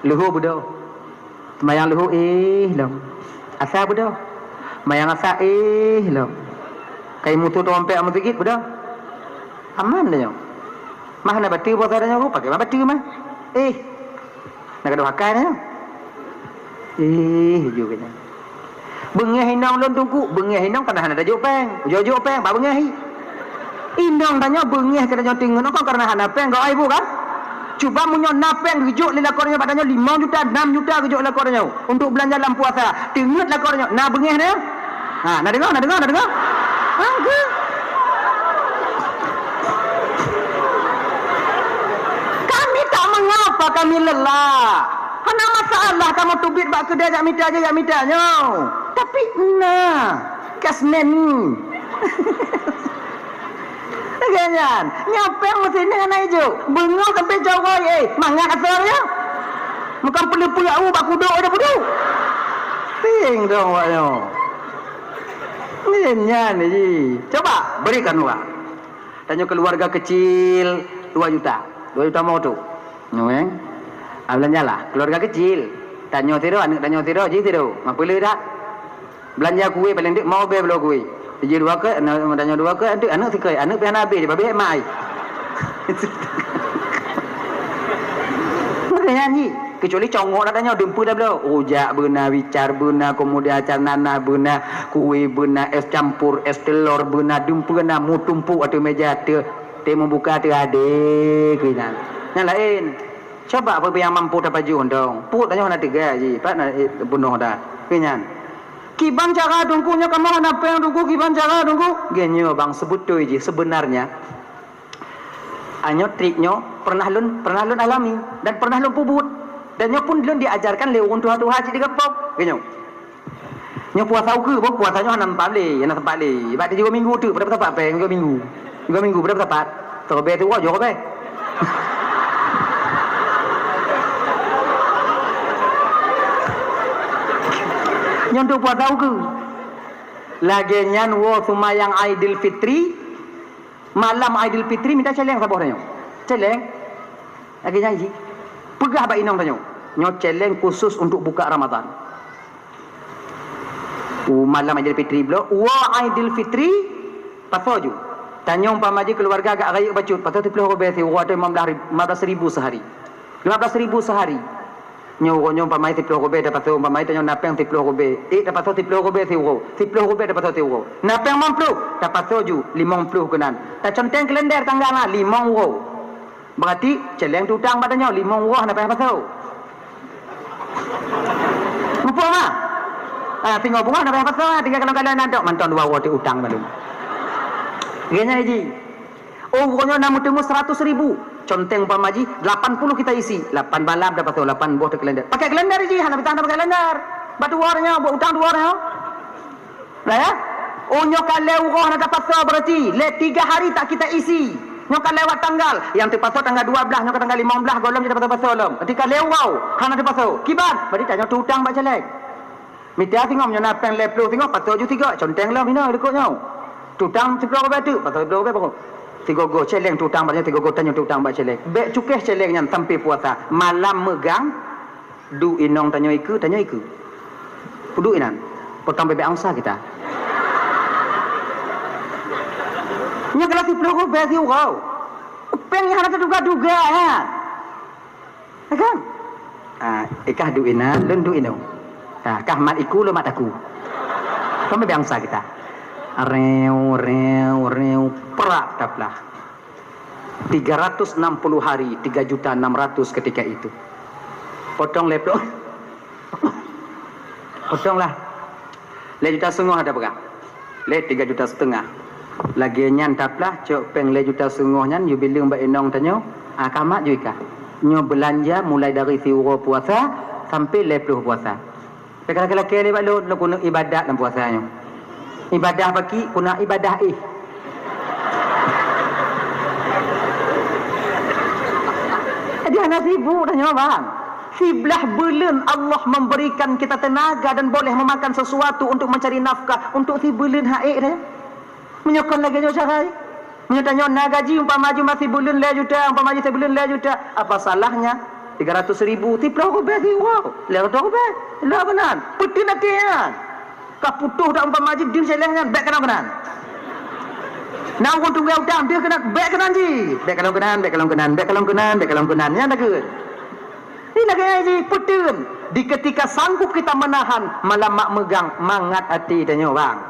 Leuhô beudôh. Seumayang leuhô éh lom. Asa beudôh. Seumayang asa éh lom. Kai musoh trompet meuseujid beudôh. Aman tanyoe. Mah na bateue puasa tanyoe, pakai mah bateue mah. Éh. Na gadôh akai nyoe. Ih, ju keu nyan. Beungèh inong lôn Teungku, beungèh inong karena hana tajok péng. Jok-jok péng, bak beungèh hi. Inong tanyoe beungèh keu tanyoe teungeut kon karena hana péng, gawai bu kan? Cuba meunyoe na péng geujok lé lakoe nyoe bak tanyoe limong juta, nam juta geujok lakoe nyoe untuk beulanja lam puasa. Teungeut lakoe nyoe, na beungèh nyoe? Ha, na deungoe, na deungoe, na deungoe? Ha, ke? Kami tak mengapa, kami lelah. Hana masalah kamoe teubiet bak keudè jak mita jih, jak mita nyoe. Tapi na cash money. Lagèe nyan, nyoe péng meusineuk hana ijok. Beungoh sampoe cawai, eh, mangat asai nyoe. Meukan peuleupeue au bak kudok ada pudok. Sing dong awak nyoe. Nyan, nyan ji. Coba berikan uang. Tanyoe keluarga kecil dua juta. Dua juta mau tu. Nyoe, eh. Ah, belanjalah. Keluarga kecil. Tanyoe sidroe, aneuk tanyoe sidroe, jih sidroe. Mapeuleueh dak? Beulanja kueh paléng teuk lima ribèe bloe kueh. Jih dua keu, aneuk, tanyoe dua keu, aneuk, aneuk sikoi, aneuk pih hana habéh, babèk mai. Makanya nyan jih. Kecuali congok na tanyoe, dumpeue dah bloe. Rujak beuna, bicar beuna, kemudian acar nanas beuna, kueh beuna, es campur, es telor beuna, dumpeue na meutumpôk ateueh meja teuh, teuh meubuka teuh adé keunan. Nyang laén, coba peue nyang mampu tapajoh dong. Peuet tanyoe hana teuga jih, pat na, eh, peunoh dah. Keunan. Kiban cara Teungku nyoe kamoe hana péng Teungku, kiban cara Teungku. Geuh nyoe bang, sebeutôi jih, sebenarnya Anyoe trik nyoe pernah lôn, pernah lôn alami dan pernah lôn peubuet. Dan nyoe pun lôn diajarkan lé ureueng tuha-tuha cit di gampông. Geuh nyoe. Nyoe puasa ukeue, boh puasa nyoe hana sempat lé, hana sempat lé. Bak tiga minggu teuk, pada sapat péng tiga minggu. Tiga minggu pada sapat. Terlebih tu, wah, jauh péng. Nyoe untuk puasa ukeue. Lagèe nyan woe seumayang Aidilfitri, malam Aidilfitri mita cèlèng saboh tanyoe. Cèlèng. Lagèe nyan jih. Peugah bak inong tanyoe. Nyoe cèlèng khusus untuk buka Ramadan. U malam Aidilfitri bloe, woe Aidilfitri, pasoe ju. Tanyoe umpama jih keuluwarga agak rayeuk bacut, pasoe siplôh ribèe siuroe atau lima belas ribu, lima belas ribu sehari. Lima belas ribu sehari. Nyoe uroe nyoe umpamai siplôh ribèe tapasoe, umpamai tanyoe na péng siplôh ribèe. Eh, tapasoe siplôh ribèe siuroe. Siplôh ribèe tapasoe siuroe. Na péng limong plôh, tapasoe ju limong plôh keunan. Taconteng kalender tanggal na limong uroe. Berarti cèlèng teu utang bak tanyoe limong uroe hana payah pasoe. Muphom, ah? Ah, singoh beungoh hana payah pasoe, tinggai kalon-kalon na dok mantong dua uroe teu utang baru. Geuh nyan jih. Oh, uroe nyoe na meuteumèe seratus ribu. Conteng umpama jih, lapan puluh kita isi. Lapan malam tapasoe, lapan boh teukalender. Pakai kalender jih, hana bisa hana pakai kalender. Bak dua uroe nyoe, buet utang dua uroe nyoe. Nah, ya? Oh, nyoe ka lhèe uroe hana tapasoe berarti. Lhèe tiga hari tak kita isi. Nyoe ka lewat tanggal. Nyang tapasoe tanggal dua belas, nyoe ka tanggal lima belas, gohlom jih tapasoe-pasoe lom. Berarti ka lhèe uroe hana tapasoe. Kiban? Berarti tanyoe teu utang bak cèlèng. Mita singoh meunyoe na péng lhèe plôh singoh, pasoe ju sigoe, conteng lom hinoe likot nyoe. Teu utang siplôh ribèe teuk, pasoe siplôh ribèe baru. Sigoe-goe cèlèng teu utang bak nyoe, sigoe-goe tanyoe teu utang bak cèlèng. Bèk cukéh cèlèng nyan sampai puasa. Malam meugang, duek inong tanyoe ikeue, tanyoe ikeue. Peuduek inan. Potong bebek angsa kita. Nyoe kalau siplôh ribèe siuroe. Péng nyang hana teuduga-duga, ya. Kan? Ah, eh, kah duek inan, lôn duek inong. Ah, kah mat iku, lôn mat takue. Kami bangsa kita. Reu, reu, reu, perak taplah. Tiga ratus enam puluh hari, tiga juta enam ratus ketika itu. Potong lé ploh. Potonglah. Lé juta seungoh ada peugah. Lé tiga juta setengah. Lagèe nyan taplah, cok péng lé juta seungoh nyan, yue bileueng bak inong tanyoe, ah, ka mat ju ikah. Nyoe beulanja mulai dari siuroe puasa sampai lhèe ploh puasa. Ka lakèe-lakèe lé bak lôn, lôn keuneuk ibadat lam puasa nyoe. Ibadah paki, keuneuk ibadah éh. Jadi hana sibuk dah nyoe, bang. Siblah buleuen Allah memberikan kita tenaga dan boleh memakan sesuatu untuk mencari nafkah untuk sibeuleuen han ék dah. Meunyoe kon lagèe nyoe cara, meunyoe tanyoe na gaji umpama jih masih buleuen lhèe juta, umpama jih sibeuleuen lhèe juta, apa salahnya tiga ratus ribu, siploh ribèe siuroe, lhèe reutôh ribèe, lheueh keunan, peuteun até nyan. Ka putôh dak umpama jih deuh séléh nyan, bèk kalon keunan. Na ureueng tunggè utang deuh keunan, bèk keunan jih, bèk kalon keunan, bèk kalon keunan, bèk kalon keunan, bèk kalon keunan, nyan takheun. Ini lagèe nyan jih, peuteun. Di ketika sanggup kita menahan, malam mak meugang, mangat até tanyoe, bang.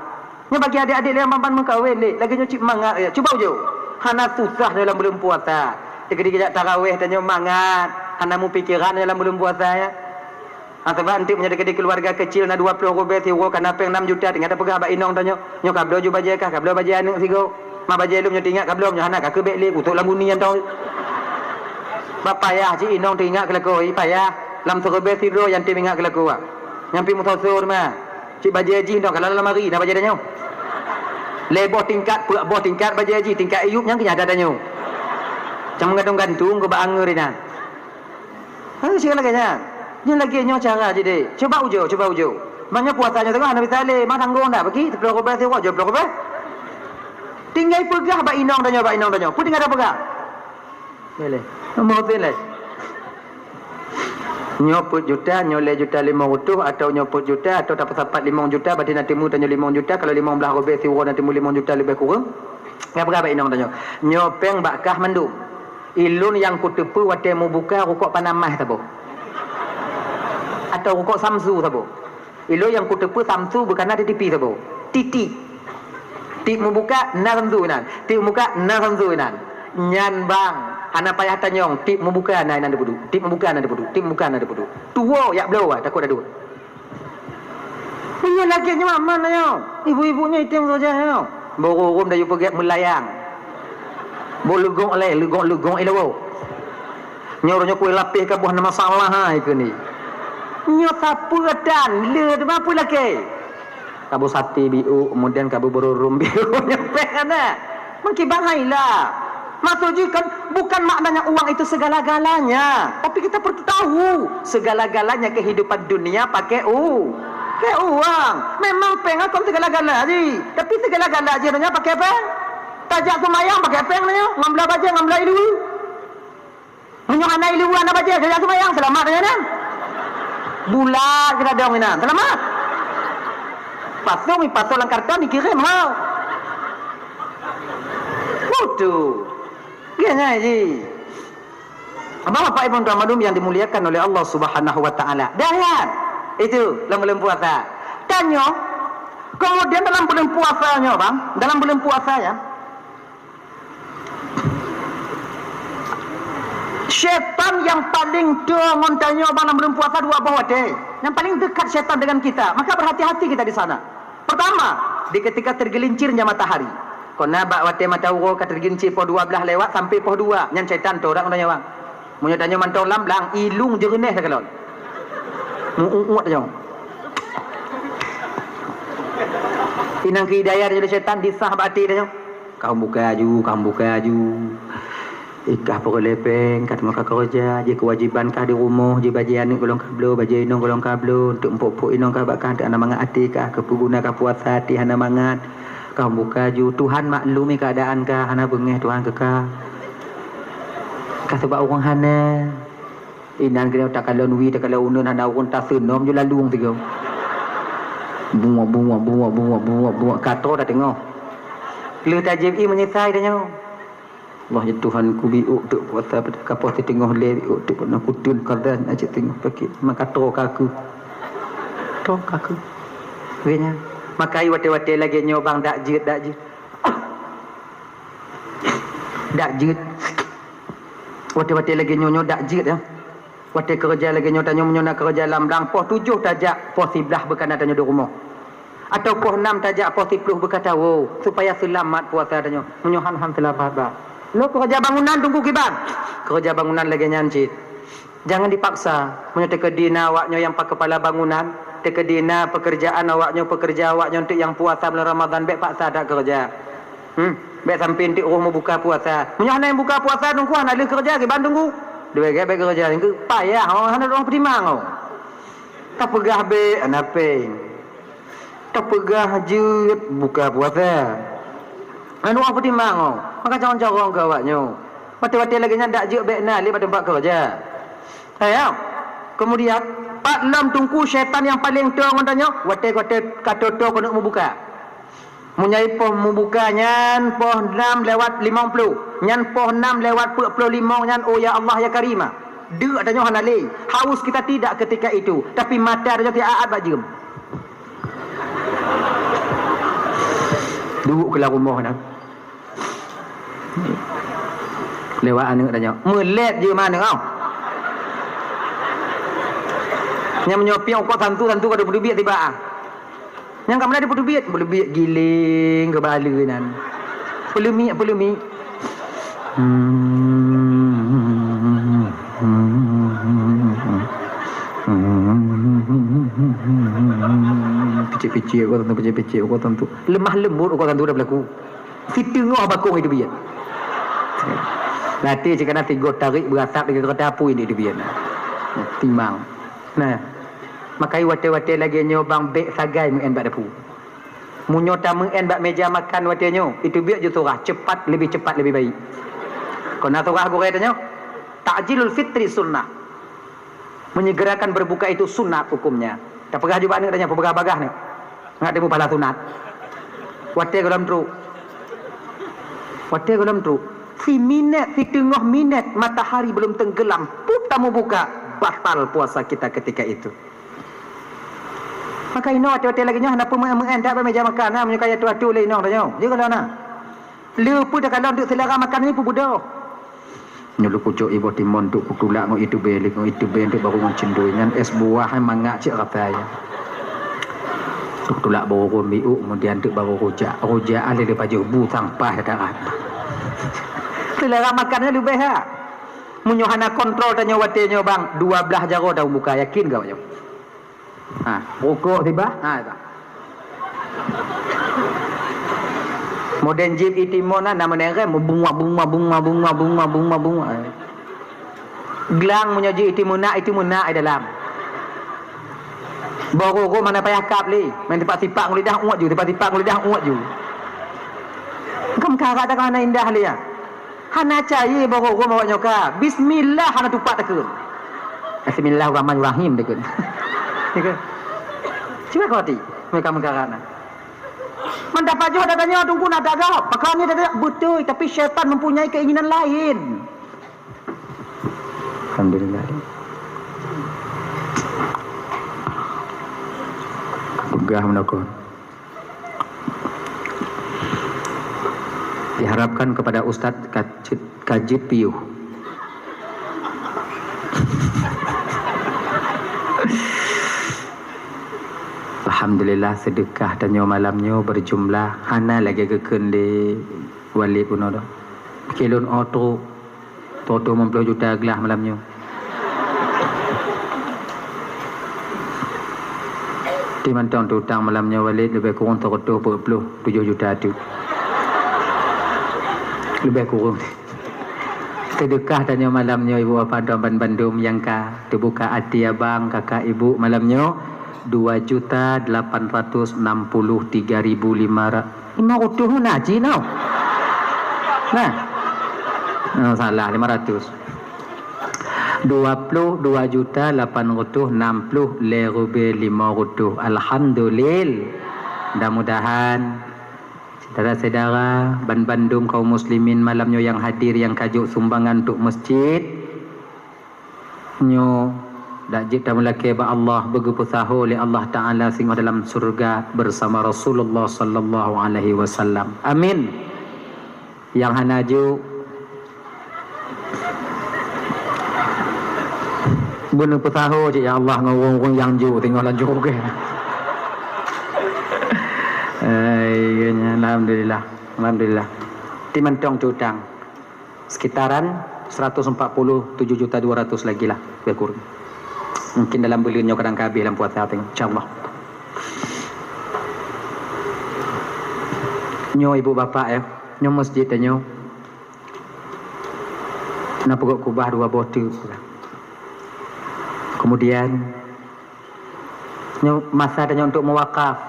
Nyoe bagi adék-adék lé nyang ban meukawen lé, lagèe nyoe cit mangat, ya. Cuba ujoe. Hana susah nyoe lam buleuen puasa. Dikeue-dikeue jak taraweh tanyoe mangat, hana meupikiran nyoe lam buleuen puasa, ya. Ha, sabab enteuk meunyoe dikeue di keuluwarga keucil na dua ploh ribèe siuroe kana péng nam juta, tinggai tapeugah bak inong tanyoe, "Nyoe kabloe ju bajèe kah, kabloe bajèe aneuk sigoe. Ma bajèe lôn nyoe teuingat kabloe, nyoe hana ka keuh bèk lé, kutok lam guni nyan tong." Bah payah cit inong teuingat keu lakoe, payah. Lam siribèe sidroe nyang tem ingat keu lakoe. Nyang pih meusoe-soe teuma. Cit bajèe jih nyoe ka lam lamari na bajèe tanyoe. Lhèe boh tingkat, peuet boh tingkat bajèe jih, tingkat iyup nyang keu nyan ada tanyoe. Cang meugantung-gantung keu bak angeue inan. Ha, sigoe lagèe nyan. Nyoe lagèe nyoe cara jih deh. Cuba ujoe, cuba ujoe. Meunyoe puasa nyoe teungoh hana bisa lé, ma tanggong dak bagi siploh ribèe siuroe, jeuet ploh ribèe. Tinggai peugah bak inong tanyoe, bak inong tanyoe. Peue tinggai tapeugah? Lé, lé. Nomor tin lé. Nyoe peuet juta, nyoe lhèe juta limong reutôh, atawa nyoe peuet juta, atawa tapeusapat limong juta, berarti na timu tanyoe limong juta, kalau limong blah ribèe siuroe na timu limong juta leubeh kureueng. Nyan peugah bak inong tanyoe. Nyoe péng bak kah mandum. Ilôn nyang kuteupeue watèe mubuka rukok Panamax saboh. Atawa rukok Samsu saboh. Ilôn nyang kuteupeue Samsu beukana di tipi saboh. Titik. Tiep mubuka na Samsu inan. Tiep mubuka na Samsu inan. Nyan bang, hana payah tanyong, tiep mubuka na inan dipeuduek. Tiep mubuka na dipeuduek. Tiep mubuka na dipeuduek. Tuwoe jak bloe, takot aduen. Meunyoe lagèe nyoe aman nyoe. Ibu-ibu nyoe item saja nyoe. Boh rhueng dayue peugèt meulayang. Boh leugok lé, leugok-leugok ilèe woe. Nyoe uroe nyoe kueh lapéh ka boh hana masalah hai keuh ni. Nyoe sapeue tan, le teuma peue lakèe. Ka boh saté biôk, kemudian ka boh beururôm biôk, nyoe péng hana. Meukiban hai la. Maksud jih kan, bukan maknanya uang itu segala-galanya, tapi kita perlu tahu segala-galanya kehidupan dunia pakai u-, pakai uang. Memang péng kon segala-gala jih, tapi segala-gala jih nyan pakai péng. Tajak seumayang pakai péng nyoe, ngon blah bajèe, ngon blah ileue. Meunyoe hana ileue hana bajèe, tajak seumayang, seulamat nyan. Bulat keuadong inan, seulamat. Pasong, ipasong lam karton, ikirém, ha. Beutôi. Iya nyan jih. Bapak Ibu dan Madum yang dimuliakan oleh Allah Subhanahu wa Ta'ala. Dah nyan. Itu, dalam bulan puasa. Tanyoe, kemudian dalam bulan puasa nyoe, bang, dalam bulan puasa ya, syaitan yang paling toe ngon tanyoe bang dalam bulan puasa dua boh watèe. Yang paling dekat syaitan dengan kita. Maka berhati-hati kita di sana. Pertama, di ketika tergelincirnya matahari. Kona bak watèe mata uroe ka tergelincir poh dua blah lewat sampai poh dua, nyan syaitan toe dak ngon tanyoe bang. Meunyoe tanyoe mantong lam blang, ilung jeureuneh takalon. Muut-uet tanyoe. Inong keu hidayah tanyoe lé syaitan disah bak até tanyoe. Kah buka aju, kah buka aju. Ikah peureulèe péng, kah teuma kah keureuja, jih keuwajéban kah di rumoh, jih bajèe aneuk gohlom kah bloe, bajèe inong gohlom kah bloe, untuk mupok-pok inong kah bak kah, untuk hana mangat até kah, keu peue guna kah puasa até hana mangat. Kah buka aju, Tuhan maklumi keuadaan kah, hana beungèh Tuhan keu kah. Kah seubab ureueng hana. Inan keunoe takalon wie, takalon uneun, hana ureueng taseunom ju lalueng sigoe. Buok, buok, buok, buok, buok, buok. Ka troh tateungoh. Lheueh tajieb ie meunyeusai tanyoe. Allah ya Tuhanku, biôk teuk puasa pada kapoh siteungoh lé, biôk teuk peunoh kuteun kada na cit teungoh pakèt. Maka troh ka keuh. Troh ka keuh. Lagèe nyan. Makai watée-watée lagée nyoe bang dak jeuet, dak jeuet. Dak jeuet. Watée-watée lagée nyoe, nyoe dak jeuet, ya. Watée keureuja lagée nyoe tanyoe, meunyoe na keureuja lam blang, poh tujoh tajak, poh siblaih beukana tanyoe di rumoh. Atawa poh nam tajak, poh siploh beukata woe, supaya seulamat puasa tanyoe. Meunyoe han, han seulamat, bah. Lo keureuja bangunan, teungku kiban. Keureuja bangunan lagée nyan cit. Jangan dipaksa. Meunyoe teukeudi na awaknyoe nyang pa keupala bangunan, teukeudi na peukeurjaan awaknyoe, peukeurja awaknyoe untuk nyang puasa bulan Ramadhan, bék paksa that keureuja. Hmm, bék sampoe untuk roh meubuka puasa. Meunyoe hana nyang buka puasa, teungku hana lheueh keureuja, kiban teungku. Dua gét bék keureuja, teungku payah, oh, hana ureuëng peutimang, oh. Tapeugah bék, hana péng. Tapeugah jeuet buka puasa. Anu apa timang, oh? Maka carông-carông keu awaknyoe. Watée-watée lagée nyan dak jeuet bék na lé bak teumpat keureuja. Hai, ya. Kemudian, pat lom teungku syaitan nyang paleng toe ngon tanyoe, watée-watée ka toe-toe keuneuk meubuka. Meunyoe poh meubuka nyan poh nam lewat limong ploh, nyan poh nam lewat peuet ploh limong nyan, oh ya Allah ya Karimah. Deuk tanyoe hana lé, haus kita tidak ketika itu, tapi mata tanyoe tiaat bak jeuem. Duek keulah rumoh na. Lewat aneuk tanyoe, "Meulét jeuem aneuk, oh." Nyang meunyoe pieng ukoe santu, santu ka dipeudubiet tiba, ah. Nyang ka meunan dipeudubiet, peudubiet giling keu bak aleue nan. Peuleumiek, peuleumiek. Picik-picik ukoe tantu, picik-picik ukoe tantu. Lemah lembut ukoe tantu dah beulaku. Siteungoh bakong itu biet. Latih cit kana tigo tarik beurasap lagée keureuta apui di itu biet. Timang. Nah, makai watée-watée lagée nyoe bang bék sagai meu'en bak dapu. Meunyoe tameu'en bak meja makan watée nyoe, itu biet ju surah, cepat, lebih cepat lebih baik. Kon na surah gurée tanyoe, ta'jilul fitri sunnah. Menyegerakan berbuka itu sunat hukumnya. Tapeugah ju bak aneuk tanyoe, peugah bagah ni. Ngat teumu pahala sunat. Watée gohlom trok. Watée gohlom trok. Si minét, siteungoh minét matahari belum tenggelam, put tamubuka, batal puasa kita ketika itu. Maka inoe watée-watée lagée nyoe hana peumeu'en-meu'en that bak meja makan, na meunyoe kaya tu-atu lé inoe tanyoe. Jeuet gohlom na. Le peue takalon teuk seulera makan nyoe peubeudoh. Nyoe lôn kucok iboh timon teuk kutulak ngon itube, lé ngon itube teuk barô ngon cindoi. Nyan es buah hai mangat cit rasa nyan. Teuk kutulak barô rhom miuk, kemudian teuk barô rujak. Rujak lé dipajoh bu sampah darat. Seulera makan nyan leubeh ha. Meunyoe hana kontrol tanyoe watée nyoe bang, dua blaih jaroe tamubuka, yakin kah nyoe? Ha, rukuk tiba, ha, tiba. Modern jip itimon na, na meunerem, bunga, bunga, bunga. Glang meunyoe jip itimon na, itimon na di dalam. Boh rhom hana payah kab lé, main tipak-tipak ngon lidah uet ju, tipak-tipak ngon lidah uet ju. Engkau meukarat dah hana indah lé ya. Hana cai boh rhom awak nyoe ka. Bismillah hana tupat takheun. Bismillahirrahmanirrahim takheun. Takheun. Cuba kau hati, mereka meukarat na. Man tapajoh dah tanyoe teungku na tagap. Pakon ni tagap beutôi, tapi syaitan mempunyai keinginan lain. Alhamdulillah. Peugah meunokon. Diharapkan kepada ustaz ka jeuet, ka jeuet piôh. Alhamdulillah, seudeukah tanyoe malam nyoe berjumlah hana lagée geukheun lé Walid bunoe dah. Kilon oto Toto limong ploh juta glah malam nyoe. Di mantong tu utang malam nyoe Walid leubeh kureueng seratus peuet ploh tujoh juta tu. Leubeh kureueng. Seudeukah tanyoe malam nyoe ibu bapa tuan ban bandum nyang ka teubuka até abang kakak ibu malam nyoe dua juta lapan ratus enam puluh tiga ribu lima ratus. Lima ratus na cit tau. Nah. Oh, salah, lima ratus. Dua puluh dua juta lapan ratus enam puluh lé ribèe lima ratus. Alhamdulillah. Mudah-mudahan syedara-syedara ban bandum kaum muslimin malam nyoe nyang hadir nyang ka jok sumbangan untuk masjid, nyoe Dak jeuet tameulakée bak Allah, beugeupeusaho lé Allah Taala singoh dalam syeuruga beusama Rasulullah sallallahu alaihi wasallam. Amin. Nyang hana jok, beuneupeusaho cit, ya Allah, ngon ureuëng-ureuëng nyang jok, singoh laju keu. Hai, alhamdulillah. Alhamdulillah. Timantong tutang. Sekitaran seratus empat puluh tujuh juta dua ratus lagi lah, lebih kurang. Mungkin dalam buleuen nyoe kadang ka habéh lam puasa teuh, insya Allah. Nyoe ibu bapak ya, nyoe masjid tanyoe. Na peugot kubah dua boh teuk. Kemudian, nyoe masa tanyoe untuk mewakaf.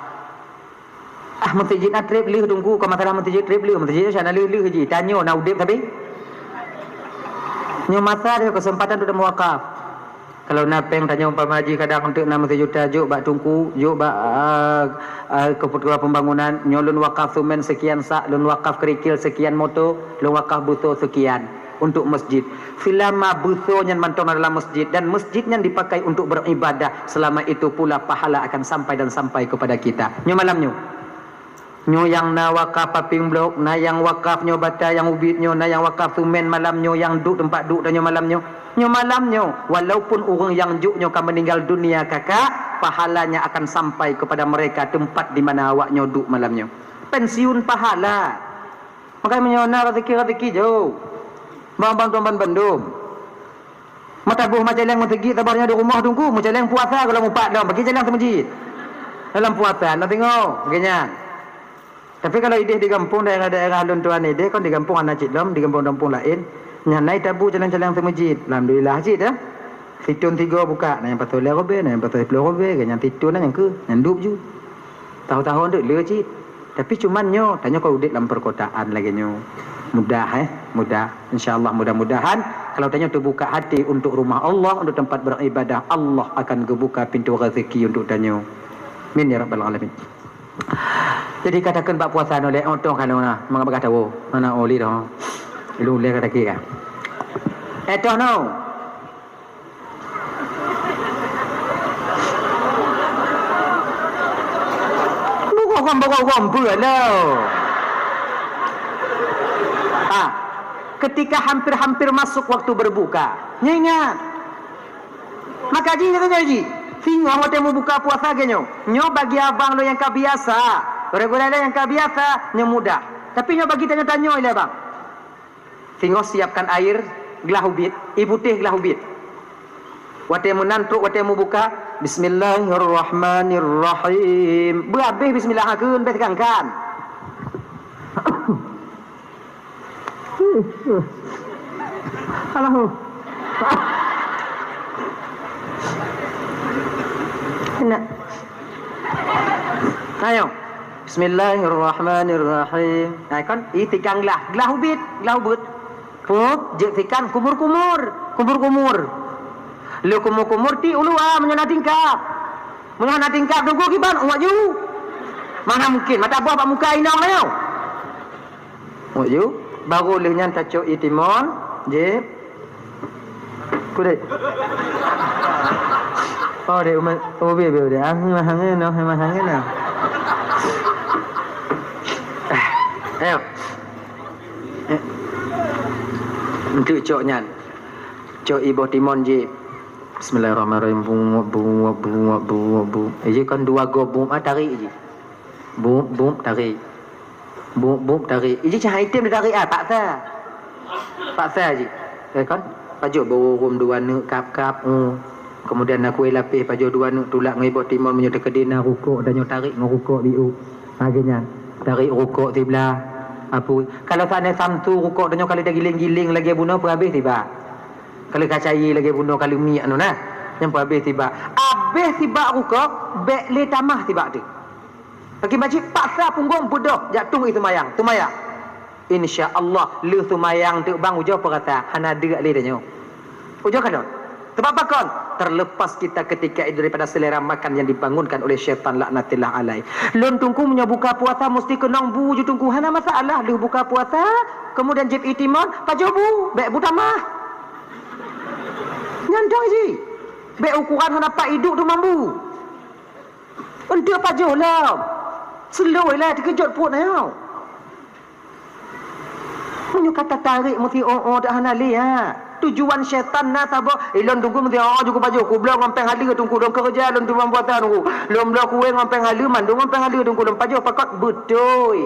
Ah, meuseujid na treb lheueh Teungku, kon masalah meuseujid treb lheueh, meuseujid nyoe syana lheueh-lheueh jih, tanyoe na udeb sabe. Nyoe masa nyoe keuseumpatan untuk meuwakaf. Kalau na péng tanyoe umpama jih kadang untuk na meusejuta, jok bak Teungku, jok bak, ah, ah, keputusan pembangunan, nyoe lôn wakaf seumén sekian sak, lôn wakaf kerikil sekian moto, lôn wakaf beusoe sekian. Untuk masjid. Selama beusoe nyan mantong na dalam masjid dan masjid nyan dipakai untuk beribadah, selama itu pula pahala akan sampai dan sampai kepada kita. Nyoe malam nyoe. Nyoe nyang na wakaf paving block, na nyang wakaf nyoe bata nyang ubit nyoe, na nyang wakaf seumén malam nyoe, nyang duek teumpat duek tanyoe malam nyoe. Nyoe malam nyoe, walaupun ureuëng nyang jok nyoe ka meninggal dunia, kakak, pahalanya akan sampai kepada mereka tempat di mana awak nyoe duek malam nyoe. Pensiun pahala. Makanya meunyoe na rezeki-rezeki jok. Bang-bang tuan ban bandum. Mata boh macaleng meuteugik sabarnya di rumoh Teungku, macaleng puasa kalau mupat dong, bagi caleng seumeujid. Dalam puasa, na tengok, bagi nyan. Tapi kalau ideh di gampông, daerah-daerah lôn tuan ideh, kon di gampông hana cit lom, di gampông-gampông laén. Nyan na itabu caleng-caleng seumeujid. Alhamdulillah cit, ya. Sithon tiga buka, na nyang pasoe lhée rubée, na nyang pasoe siplôh rubée, nyan sithon na nyang keu, nyan duek ju. Tahun-tahun deuek le cit. Tapi cuman nyoe, tanyoe kon udeb lam perkotaan lagée nyoe. Mudah, eh, mudah. Insya Allah mudah-mudahan kalau tanyoe teubuka hati untuk rumah Allah, untuk tempat beribadah, Allah akan geubuka pintoe rezeki untuk tanyoe. Amin ya rabbal alamin. Jadi katakan bak puasa nyoe lé, oh, toh kanoe na, mangat bagah tawoe. Mana oli dah. Lu lé kata kira. Eh, toh no. Bukan, bukan, bukan, bukan, bukan, bukan. Ah, ketika hampir-hampir masuk waktu berbuka, nyoe ingat. Maka jih, nyoe jih. Singoh watée mubuka puasa geuh nyoe. Nyoe bagi abang lôn nyang ka biasa. Gurée-gurée nyang ka biasa, nyoe mudah. Tapi nyoe bagi tanyoe-tanyoe lé, bang. Singoh siapkan air glah ubit, ié putéh glah ubit. Watée meunan trok watée mubuka, bismillahirrahmanirrahim. Beuhabéh bismillah kheun, bék teukangkan. Alah. Enak. Ayo. Bismillahirrahmanirrahim. Nah, kan? Ié tikang glah. Glah ubit. Glah ubit. Pup, jeuet sikan kumur-kumur. Kumur-kumur. Le kumur-kumur ti uluwa meunyoe na tingkab. Meunyoe na tingkab Teungku kiban, uwat ju. Mana mungkin. Mata boh bak muka inong ayo. Uwat ju. Baru lheueh nyan tacok ié timon. Jép. Ku dek. Oh, dek umat. Oh, be, be, dek. Angin, angin, angin, angin, ah. Ayo. Eh. Untuk cok nyan. Cok iboh timon jép. Bismillahirrahmanirrahim. Bungup, bungup, bungup, bungup, bungup. Eh, jép kan dua go bungup, ah, tarik jép. Bum, bum, tarik. Bum, bum, tarik. Iji cahai tem ditarik, ah, paksa. Paksa ji. Eh, kan? Pajoh beururum dua neuk kap-kap, oh. Kemudian na kué lapéh pajoh dua neuk tulak ngon iboh timon meunyoe teukeudi na rukok dan nyoe tarik ngon rukok diuk. Lagée nyan. Tarik rukok siblah. Apui. Kalau sané samsu rukok dan nyoe kali tagiléng-giléng lagée bunoe peuhabéh sibak. Kalau kacai lagée bunoe kali miek anu nah. Nyan peuhabéh sibak. Abéh sibak rukok, bék lé tamah sibak teuk. Bagi majik paksa punggong beudôh jak tueng ié seumayang, seumayang. Insya Allah, lheueh seumayang teuk bang ujoe peurasa, hana deuk lé tanyoe. Ujoe ka lôn. Sebab pakon? Terlepas kita ketika itu daripada selera makan yang dibangunkan oleh syaitan laknatillah alaih. Lôn Teungku meunyoe buka puasa mesti keunong bu ju Teungku, hana masalah. Lheueh buka puasa, kemudian jép ié timon, pajoh bu, bék bu tamah. Nyan dong ji. Bèk ukoran hana pat iduek tu mambu. Eunteuk pajoh lom. Seulôi lah teukeujot peuet nyoe. Meunyoe ka tatarék meusi-o-o dak hana lé, ha. Tujuan syaitan na saboh, eh, lôn tunggu meusi-o-o jukuk pajoh, kubloe ngon péng haleue teungku, lôn keureuja lôn tuan puasa teungku. Lôn bloe kuéh ngon péng haleue, mandum ngon péng haleue teungku, lôn pajoh pakot beutôi.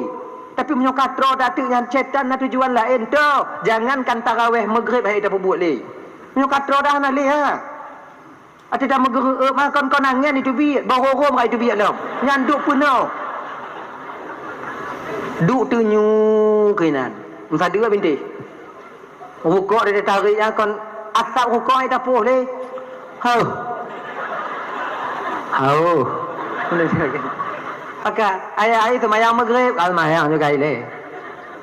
Tapi meunyoe ka troh tateuk nyan syaitan na tujuan laén, toh, jangankan tarawéh, meugréb han tapeubuet lé. Meunyoe ka troh dak hana lé, ha. Até tameugeureuk mah kon-kon angén iteubiet, boh rhom ka iteubiet lom. Nyan duek peunoh. Duek teunyu keunan. Meusadeue bintéh. Rukok di tarék nyan kon asap rukok ai tapoh lé. Heuh. Heuh. Maka ayah-ayah seumayang meugréb, ka seumayang juga ilée.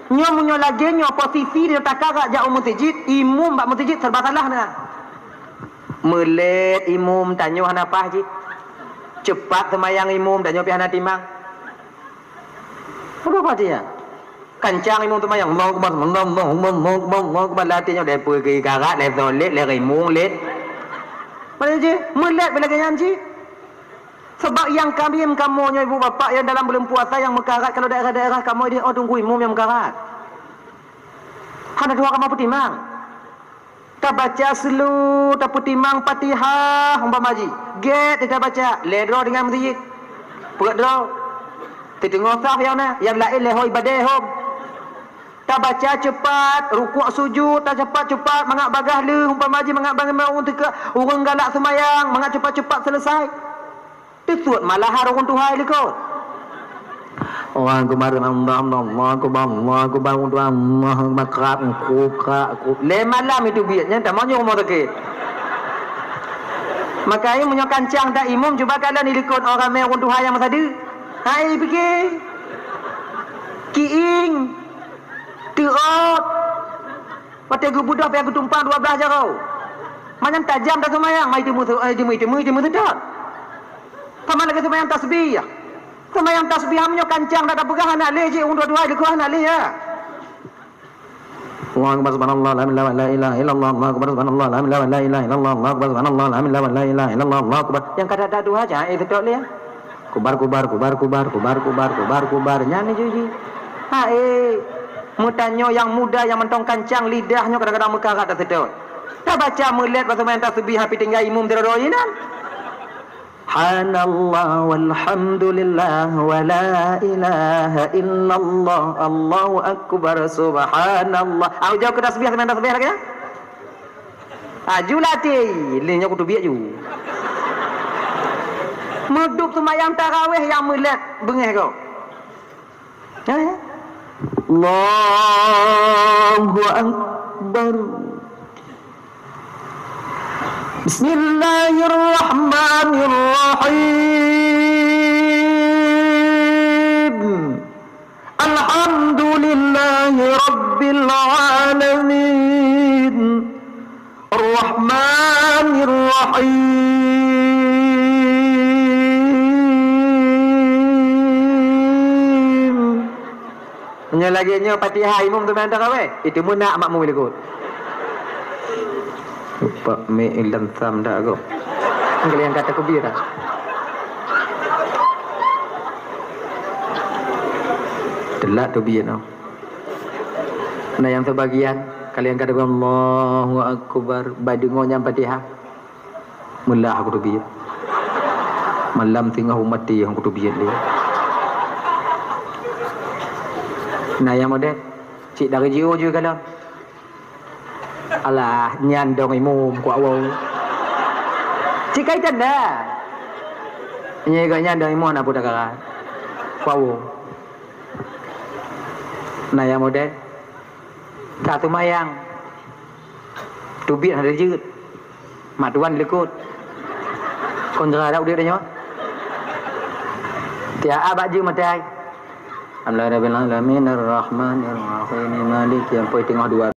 Nyoe meunyoe lagée nyoe posisi di takarak jak u meuseujid, imum bak meuseujid serba salah na. Meulét imum tanyoe hana paih jih. Ceupat seumayang imum tanyoe pih hana timang. Apa artinya? Kancang imum seumayang, Allahu Akbar, Allahu Akbar, Allahu Akbar, Allahu Akbar, Allahu Akbar, lé até nyoe lé peue geukarat, lé solét, lé rimong, lét. Mana jih? Meulét bila lagée nyan jih. Sebab nyang kami kamoe nyoe ibu bapak nyang dalam buleuen puasa nyang meukarat, kalau daerah-daerah kamoe di, oh, tunggu imum nyang meukarat. Hana dua kamoe peutimang. Tabaca seulu, tapeutimang Fatihah umpama jih. Gét tabaca, lhée droe deungon meuseujid. Peuet droe. Siteungoh saf nyang na, nyang laén lhée ho ibadah hom. Tabaca ceupat, rukuk sujud, tacepat-cepat, mangat bagaih lheueh umpama jih, mangat bangai ureuëng teuka, ureuëng galak seumayang, mangat cepat-cepat selesai. Teusuet malahan ureuëng tuha likot. Allahu Akbar, Allahu Akbar, Allahu Akbar, ureuëng tuha, Allahu Akbar, krab, ku, krak, ku. Lé malam iteubiet nyan, tamong nyoe rumoh sakét. Makanya meunyoe kancang dak imum, cuba kalon di likot orang ramé ureuëng tuha nyang meusadeue. Hai, pike. Kiing. Teuôt. Watée geubeudôh pih geutumpang dua blaih jaroe. Manyan tajam taseumayang, mai teumeu, eh, teumeu, teumeu, teumeu seudot. Sama lagée seumayang tasbih. Seumayang tasbih meunyoe kancang dak tapeugah hana lé jih, ureuëng dua-dua likot hana lé, ya. Allahu Akbar, subhanallah, la ilaha, la ilaha illallah, Allahu Akbar, subhanallah, la ilaha, la ilaha illallah, Allahu Akbar, subhanallah, la ilaha, la ilaha illallah, Allahu Akbar. Nyang ka dak dua jih, eh, seudot lé, ya. Kubar, kubar, kubar, kubar. Nyan ni jih. Ha, eh. Meutanyoe nyang muda nyang mantong kancang lidah nyoe kadang-kadang meukarat dak seudot. Tabaca meulét bak seumayang tasbih, tapi tinggai imum sidroe-droe inan. Subhanallah walhamdulillah wa la ilaha illallah, Allahu akbar, subhanallah. Au jaweueb keu tasbih, seumayang tasbih lagée nyan. Aju latih, lé nyoe kuteubiet ju. Meudup seumayang tarawéh nyang meulét beungéh gob. Eh? Allahu Akbar. Bismillahirrahmanirrahim. Alhamdulillahi Rabbil Alamin. Ar-Rahmanirrahim. Nyoe lagée nyoe Fatihah imum teuma tarawéh, itu meunak makmum likot. Pak mik ilam sam dak gob. Kalian kata kubira. Telat tu biet noh. Na nyang seubagian, kalian ka deungoe Allahu Akbar, bak deungoe nyan Fatihah. Meulah aku teubiet. Malam singoh umat ti aku teubiet lé. Na nyang model, cit dari jiôh ju kalon. Alah, nyan dong imum kuak woe. Cit kai tanda. Nyan dong imum na puta kara. Kuak woe. Na nyang model, ka seumayang. Teubiet hana jeuet. Mak tuan likot. Kon jera dak udeb tanyoe. Tiap abak jeuet matai. Alhamdulillahirabbil alamin, arrahmanirrahim, maliki yaumiddin. Poi teungoh dua.